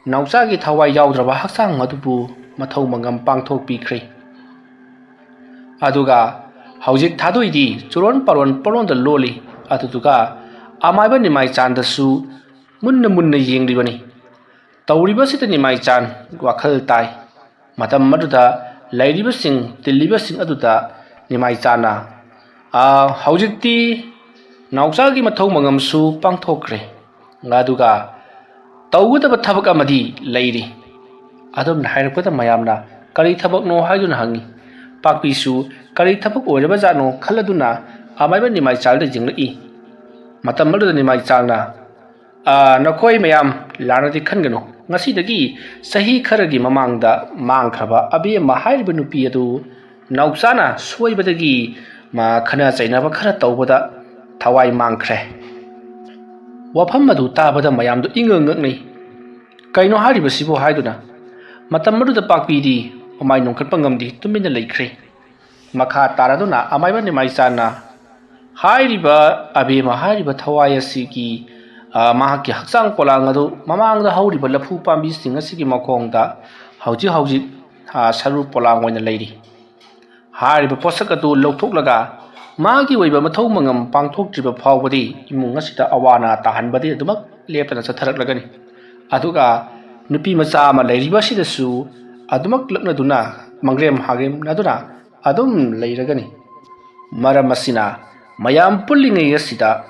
ꯅꯥꯎꯆꯥꯒꯤ ꯊꯋꯥꯏ ꯌꯥꯎꯗ꯭ꯔꯕ ꯍꯛꯆꯥꯡ ꯑꯗꯨꯕꯨ ꯃꯊꯧ ꯃꯉꯝ ꯄꯥꯡꯊꯣꯛꯄꯤꯈ꯭ꯔꯦ꯫ ꯑꯗꯨꯒ ꯍꯧꯖꯤꯛ ꯊꯥꯗꯣꯏꯗꯤ ꯆꯨꯔꯣꯟ ꯄꯥꯔꯣꯟ ꯄꯥꯔꯣꯟꯗ ꯂꯣꯜꯂꯤ꯫ ꯑꯗꯨꯗꯨꯒ ꯑꯃꯥꯏꯕ ꯅꯤꯃꯥꯏꯆꯥꯟꯗꯁꯨ ꯃꯨꯟꯅ ꯃꯨꯟꯅ ꯌꯦꯡꯂꯤꯕꯅꯤ꯫ ꯇꯧꯔꯤꯕꯁꯤꯗ ꯅꯤꯃꯥꯏꯆꯥꯟ ꯋꯥꯈꯜ ꯇꯥꯏ꯫ ꯃꯇꯝ ꯑꯗꯨꯗ ꯂꯩꯔꯤꯕꯁꯤꯡ, ꯇꯤꯜꯂꯤꯕꯁꯤꯡ ꯑꯗꯨꯗ ꯅꯤꯃꯥꯏꯆꯥꯟꯅ, "ꯑꯥ, ꯍꯧꯖꯤꯛꯇꯤ ꯅꯥꯎꯆꯥꯒꯤ ꯃꯊꯧ ꯃꯉꯝꯁꯨ ꯄꯥꯡꯊꯣꯛꯈ꯭ꯔꯦ, ꯑꯗꯨꯒ ꯇꯧꯒꯗꯕ ꯊꯕꯛ ꯑꯃꯗꯤ ꯂꯩꯔꯤ"꯫ ꯑꯗꯨꯝꯅ ꯍꯥꯏꯔꯛꯄꯗ ꯃꯌꯥꯝꯅ ꯀꯔꯤ ꯊꯕꯛꯅꯣ ꯍꯥꯏꯗꯨꯅ ꯍꯪꯉꯤ꯫ ꯄꯥꯛꯄꯤꯁꯨ ꯀꯔꯤ ꯊꯕꯛ ꯑꯣꯏꯔꯕꯖꯥꯠꯅꯣ ꯈꯜꯂꯗꯨꯅ ꯑꯃꯥꯏꯕ ꯅꯤꯃꯥꯏꯆꯥꯜꯗ ꯌꯦꯡꯂꯛꯏ꯫ ꯃꯇꯝ ꯑꯗꯨꯗ ꯅꯤꯃꯥꯏꯆꯥꯜꯅ, "ꯑꯥ, ꯅꯈꯣꯏ ꯃꯌꯥꯝ ꯂꯥꯟꯅꯗꯤ ꯈꯟꯒꯅꯨ꯫ ꯉꯁꯤꯗꯒꯤ ꯆꯍꯤ ꯈꯔꯒꯤ ꯃꯃꯥꯡꯗ ꯃꯥꯡꯈ꯭ꯔꯕ ꯑꯕꯦꯝꯃ ꯍꯥꯏꯔꯤꯕ ꯅꯨꯄꯤ ꯑꯗꯨ ꯅꯥꯎꯆꯥꯅ ꯁꯣꯏꯕꯗꯒꯤ ꯃꯥ ꯈꯠꯅ ꯆꯩꯅꯕ ꯈꯔ ꯇꯧꯕꯗ ꯊꯋꯥꯏ ꯃꯥꯡꯈ꯭ꯔꯦ꯫" ꯋꯥꯐꯝ ꯑꯗꯨ ꯇꯥꯕꯗ ꯃꯌꯥꯝꯗꯨ ꯏꯉꯛ ꯉꯛꯅꯩ꯫ "ꯀꯩꯅꯣ ꯍꯥꯏꯔꯤꯕꯁꯤꯕꯨ?" ꯍꯥꯏꯗꯨꯅ ꯃꯇꯝ ꯑꯗꯨꯗ ꯄꯥꯛꯄꯤꯗꯤ ꯃꯃꯥꯏ ꯅꯣꯟꯈꯠꯄ ꯉꯝꯗꯦ, ꯇꯨꯃꯤꯟꯅ ꯂꯩꯈ꯭ꯔꯦ꯫ ꯃꯈꯥ ꯇꯥꯔꯗꯨꯅ ꯑꯃꯥꯏꯕ ꯅꯤꯃꯥꯏꯆꯥꯟꯅ ꯍꯥꯏꯔꯤꯕ ꯑꯕꯦꯝꯃ ꯍꯥꯏꯔꯤꯕ ꯊꯋꯥꯏ ꯑꯁꯤꯒꯤ, ꯑ, ꯃꯍꯥꯛꯀꯤ ꯍꯛꯆꯥꯡ ꯄꯣꯂꯥꯡ ꯑꯗꯨ ꯃꯃꯥꯡꯗ ꯍꯧꯔꯤꯕ ꯂꯐꯨ ꯄꯥꯝꯕꯤꯁꯤꯡ ꯑꯁꯤꯒꯤ ꯃꯈꯣꯡꯗ ꯍꯧꯖꯤꯛ ꯍꯧꯖꯤꯛ, ꯑ, ꯁꯔꯨ ꯄꯣꯂꯥꯡ ꯑꯣꯏꯅ ꯂꯩꯔꯤ꯫ ꯍꯥꯏꯔꯤꯕ ꯄꯣꯠꯁꯛ ꯑꯗꯨ ꯂꯧꯊꯣꯛꯂꯒ ꯃꯥꯒꯤ ꯑꯣꯏꯕ ꯃꯊꯧ ꯃꯉꯝ ꯄꯥꯡꯊꯣꯛꯇ꯭ꯔꯤꯕ ꯐꯥꯎꯕꯗꯤ ꯏꯃꯨꯡ ꯑꯁꯤꯗ ꯑꯋꯥ ꯑꯅꯥ ꯇꯥꯍꯟꯕꯗꯤ ꯑꯗꯨꯃꯛ ꯂꯦꯞꯇꯅ ꯆꯠꯊꯔꯛꯂꯒꯅꯤ꯫ ꯑꯗꯨꯒ ꯅꯨꯄꯤ ꯃꯆꯥ ꯑꯃ ꯂꯩꯔꯤꯕ ꯑꯁꯤꯗꯁꯨ ꯑꯗꯨꯃꯛ ꯂꯛꯅꯗꯨꯅ ꯃꯪꯒ꯭ꯔꯦꯝ ꯍꯥꯒꯦꯝꯅꯗꯨꯅ ꯑꯗꯨꯝ ꯂꯩꯔꯒꯅꯤ꯫ ꯃꯔꯝ ꯑꯁꯤꯅ ꯃꯌꯥꯝ ꯄꯨꯜꯂꯤꯉꯩ ꯑꯁꯤꯗ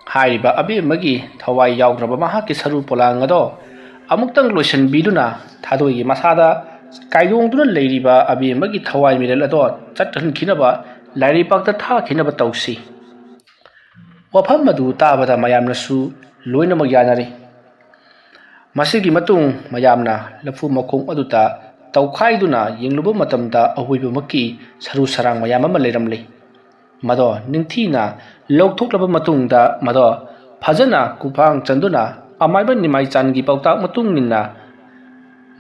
ꯍꯥꯏꯔꯤꯕ ꯑꯕꯦꯝꯃꯒꯤ ꯊꯋꯥꯏ ꯌꯥꯎꯗ꯭ꯔꯕ ꯃꯍꯥꯛꯀꯤ ꯁꯔꯨ ꯄꯣꯂꯥꯡ ꯑꯗꯣ ꯑꯃꯨꯛꯇꯪ ꯂꯣꯏꯁꯤꯟꯕꯤꯗꯨꯅ ꯊꯥꯗꯣꯏꯒꯤ ꯃꯁꯥꯗ ꯀꯥꯏꯗꯣꯡꯗꯨꯅ ꯂꯩꯔꯤꯕ ꯑꯕꯦꯝꯃꯒꯤ ꯊꯋꯥꯏ ꯃꯤꯔꯦꯜ ꯑꯗꯣ ꯆꯠꯍꯟꯈꯤꯅꯕ ꯂꯥꯏꯔꯩꯄꯥꯛꯇ ꯊꯥꯈꯤꯅꯕ ꯇꯧꯁꯤ꯫ ꯋꯥꯐꯝ ꯑꯗꯨ ꯇꯥꯕꯗ ꯃꯌꯥꯝꯅꯁꯨ ꯂꯣꯏꯅꯃꯛ ꯌꯥꯅꯔꯤ꯫ ꯃꯁꯤꯒꯤ ꯃꯇꯨꯡ ꯃꯌꯥꯝꯅ ꯂꯐꯨ ꯃꯈꯣꯡ ꯑꯗꯨꯗ ꯇꯧꯈꯥꯏꯗꯨꯅ ꯌꯦꯡꯂꯨꯕ ꯃꯇꯝꯗ ꯑꯋꯣꯏꯕꯃꯛꯀꯤ ꯁꯔꯨ ꯁꯔꯥꯡ ꯃꯌꯥꯝ ꯑꯃ ꯂꯩꯔꯝꯂꯤ꯫ ꯃꯗꯣ ꯅꯤꯡꯊꯤꯅ ꯂꯧꯊꯣꯛꯂꯕ ꯃꯇꯨꯡꯗ ꯃꯗꯣ ꯐꯖꯅ ꯀꯨꯐꯥꯡ ꯆꯟꯗꯨꯅ ꯑꯃꯥꯏꯕ ꯅꯤꯃꯥꯏꯆꯥꯟꯒꯤ ꯄꯥꯎꯇꯥꯛ ꯃꯇꯨꯡ ꯏꯟꯅ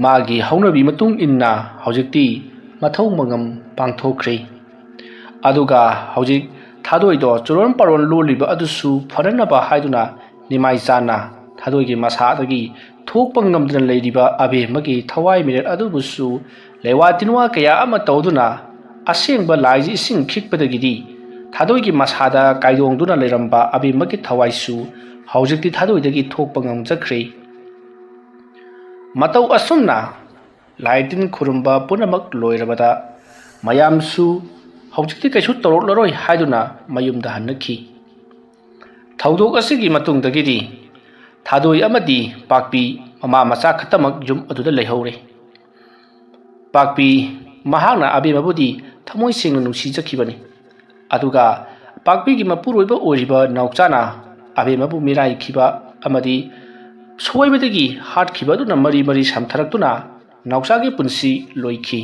ꯃꯥꯒꯤ ꯍꯧꯅꯕꯤ ꯃꯇꯨꯡ ꯏꯟꯅ ꯍꯧꯖꯤꯛꯇꯤ ꯃꯊꯧ ꯃꯉꯝ ꯄꯥꯡꯊꯣꯛꯈ꯭ꯔꯦ꯫ ꯑꯗꯨꯒ ꯍꯧꯖꯤꯛ ꯊꯥꯗꯣꯏꯗꯣ ꯆꯨꯔꯣꯟ ꯄꯥꯔꯣꯟ ꯂꯣꯜꯂꯤꯕ ꯑꯗꯨꯁꯨ ꯐꯅꯅꯕ ꯍꯥꯏꯗꯨꯅ ꯅꯤꯃꯥꯏꯆꯥꯟꯅ ꯊꯥꯗꯣꯏꯒꯤ ꯃꯁꯥꯗꯒꯤ ꯊꯣꯛꯄ ꯉꯝꯗꯅ ꯂꯩꯔꯤꯕ ꯑꯕꯦꯝꯃꯒꯤ ꯊꯋꯥꯏ ꯃꯤꯔꯦꯜ ꯑꯗꯨꯕꯨꯁꯨ ꯂꯩꯋꯥ ꯇꯤꯟꯋꯥ ꯀꯌꯥ ꯑꯃ ꯇꯧꯗꯨꯅ ꯑꯁꯦꯡꯕ ꯂꯥꯏꯁꯤ ꯏꯁꯤꯡ ꯈꯤꯛꯄꯗꯒꯤꯗꯤ ꯊꯥꯗꯣꯏꯒꯤ ꯃꯁꯥꯗ ꯀꯥꯏꯗꯣꯡꯗꯨꯅ ꯂꯩꯔꯝꯕ ꯑꯕꯦꯝꯃꯒꯤ ꯊꯋꯥꯏꯁꯨ ꯍꯧꯖꯤꯛꯇꯤ ꯊꯥꯗꯣꯏꯗꯒꯤ ꯊꯣꯛꯄ ꯉꯝꯖꯈ꯭ꯔꯦ꯫ ꯃꯇꯧ ꯑꯁꯨꯝꯅ ꯂꯥꯏ ꯇꯤꯟ ꯈꯨꯔꯨꯝꯕ ꯄꯨꯝꯅꯃꯛ ꯂꯣꯏꯔꯕꯗ ꯃꯌꯥꯝꯁꯨ ꯍꯧꯖꯤꯛꯇꯤ ꯀꯩꯁꯨ ꯇꯧꯔꯛꯂꯔꯣꯏ ꯍꯥꯏꯗꯨꯅ ꯃꯌꯨꯝꯗ ꯍꯟꯅꯈꯤ꯫ ꯊꯧꯗꯣꯛ ꯑꯁꯤꯒꯤ ꯃꯇꯨꯡꯗꯒꯤꯗꯤ ꯊꯥꯗꯣꯏ ꯑꯃꯗꯤ ꯄꯥꯛꯄꯤ ꯃꯃꯥ ꯃꯆꯥ ꯈꯛꯇꯃꯛ ꯌꯨꯝ ꯑꯗꯨꯗ ꯂꯩꯍꯧꯔꯦ꯫ ꯄꯥꯛꯄꯤ ꯃꯍꯥꯛꯅ ꯑꯕꯦꯝꯃꯕꯨꯗꯤ ꯊꯃꯣꯏ ꯁꯦꯡꯅ ꯅꯨꯡꯁꯤꯖꯈꯤꯕꯅꯤ꯫ ꯑꯗꯨꯒ ꯄꯥꯛꯄꯤꯒꯤ ꯃꯄꯨꯔꯣꯏꯕ ꯑꯣꯏꯔꯤꯕ ꯅꯥꯎꯆꯥꯅ ꯑꯕꯦꯝꯃꯕꯨ ꯃꯤꯔꯥꯏꯈꯤꯕ ꯑꯃꯗꯤ ꯁꯣꯏꯕꯗꯒꯤ ꯍꯥꯠꯈꯤꯕ ꯑꯗꯨꯅ ꯃꯔꯤ ꯃꯔꯤ ꯁꯝꯊꯔꯛꯇꯨꯅ ꯅꯥꯎꯆꯥꯒꯤ ꯄꯨꯟꯁꯤ ꯂꯣꯏꯈꯤ꯫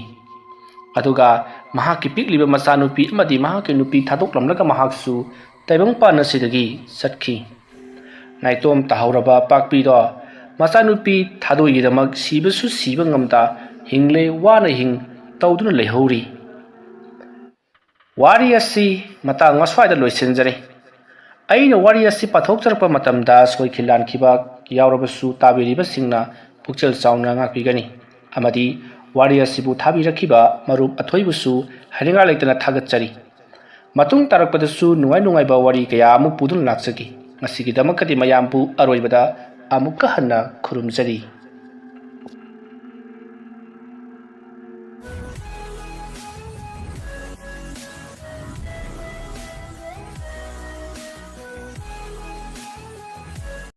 ꯑꯗꯨꯒ ꯃꯍꯥꯛꯀꯤ ꯄꯤꯛꯂꯤꯕ ꯃꯆꯥꯅꯨꯄꯤ ꯑꯃꯗꯤ ꯃꯍꯥꯛꯀꯤ ꯅꯨꯄꯤ ꯊꯥꯗꯣꯛꯂꯝꯂꯒ ꯃꯍꯥꯛꯁꯨ ꯇꯥꯏꯕꯪꯄꯥꯟ ꯑꯁꯤꯗꯒꯤ ꯆꯠꯈꯤ꯫ ꯅꯥꯏꯇꯣꯝ ꯇꯥꯍꯧꯔꯕ ꯄꯥꯛꯄꯤꯗꯣ ꯃꯆꯥꯅꯨꯄꯤ ꯊꯥꯗꯣꯏꯒꯤꯗꯃꯛ ꯁꯤꯕꯁꯨ ꯁꯤꯕ ꯉꯝꯗ ꯍꯤꯡꯂꯦ ꯋꯥꯅ ꯍꯤꯡ ꯇꯧꯗꯨꯅ ꯂꯩꯍꯧꯔꯤ꯫ ꯋꯥꯔꯤ ꯑꯁꯤ ꯃꯇꯥꯡ ꯑꯁ꯭ꯋꯥꯏꯗ ꯂꯣꯏꯁꯤꯟꯖꯔꯦ꯫ ꯑꯩꯅ ꯋꯥꯔꯤ ꯑꯁꯤ ꯄꯥꯊꯣꯛꯆꯔꯛꯄ ꯃꯇꯝꯗ ꯁꯣꯏꯈꯤ ꯂꯥꯟꯈꯤꯕ ꯌꯥꯎꯔꯕꯁꯨ ꯇꯥꯕꯤꯔꯤꯕꯁꯤꯡꯅ ꯄꯨꯛꯆꯦꯜ ꯆꯥꯎꯅ ꯉꯥꯛꯄꯤꯒꯅꯤ ꯑꯃꯗꯤ ꯋꯥꯔꯤ ꯑꯁꯤꯕꯨ ꯊꯥꯕꯤꯔꯛꯈꯤꯕ ꯃꯔꯨꯞ ꯑꯊꯣꯏꯕꯨꯁꯨ ꯍꯥꯏꯅꯤꯡꯉꯥꯏ ꯂꯩꯇꯅ ꯊꯥꯒꯠꯆꯔꯤ꯫ ꯃꯇꯨꯡ ꯇꯥꯔꯛꯄꯗꯁꯨ ꯅꯨꯡꯉꯥꯏ ꯅꯨꯡꯉꯥꯏꯕ ꯋꯥꯔꯤ ꯀꯌꯥ ꯑꯃꯨꯛ ꯄꯨꯗꯨꯅ ꯂꯥꯛꯆꯒꯦ꯫ ꯉꯁꯤꯒꯤꯗꯃꯛꯇꯗꯤ ꯃꯌꯥꯝꯕꯨ ꯑꯔꯣꯏꯕꯗ ꯑꯃꯨꯛꯀ ꯍꯟꯅ ꯈꯨꯔꯨꯝꯖꯔꯤ꯫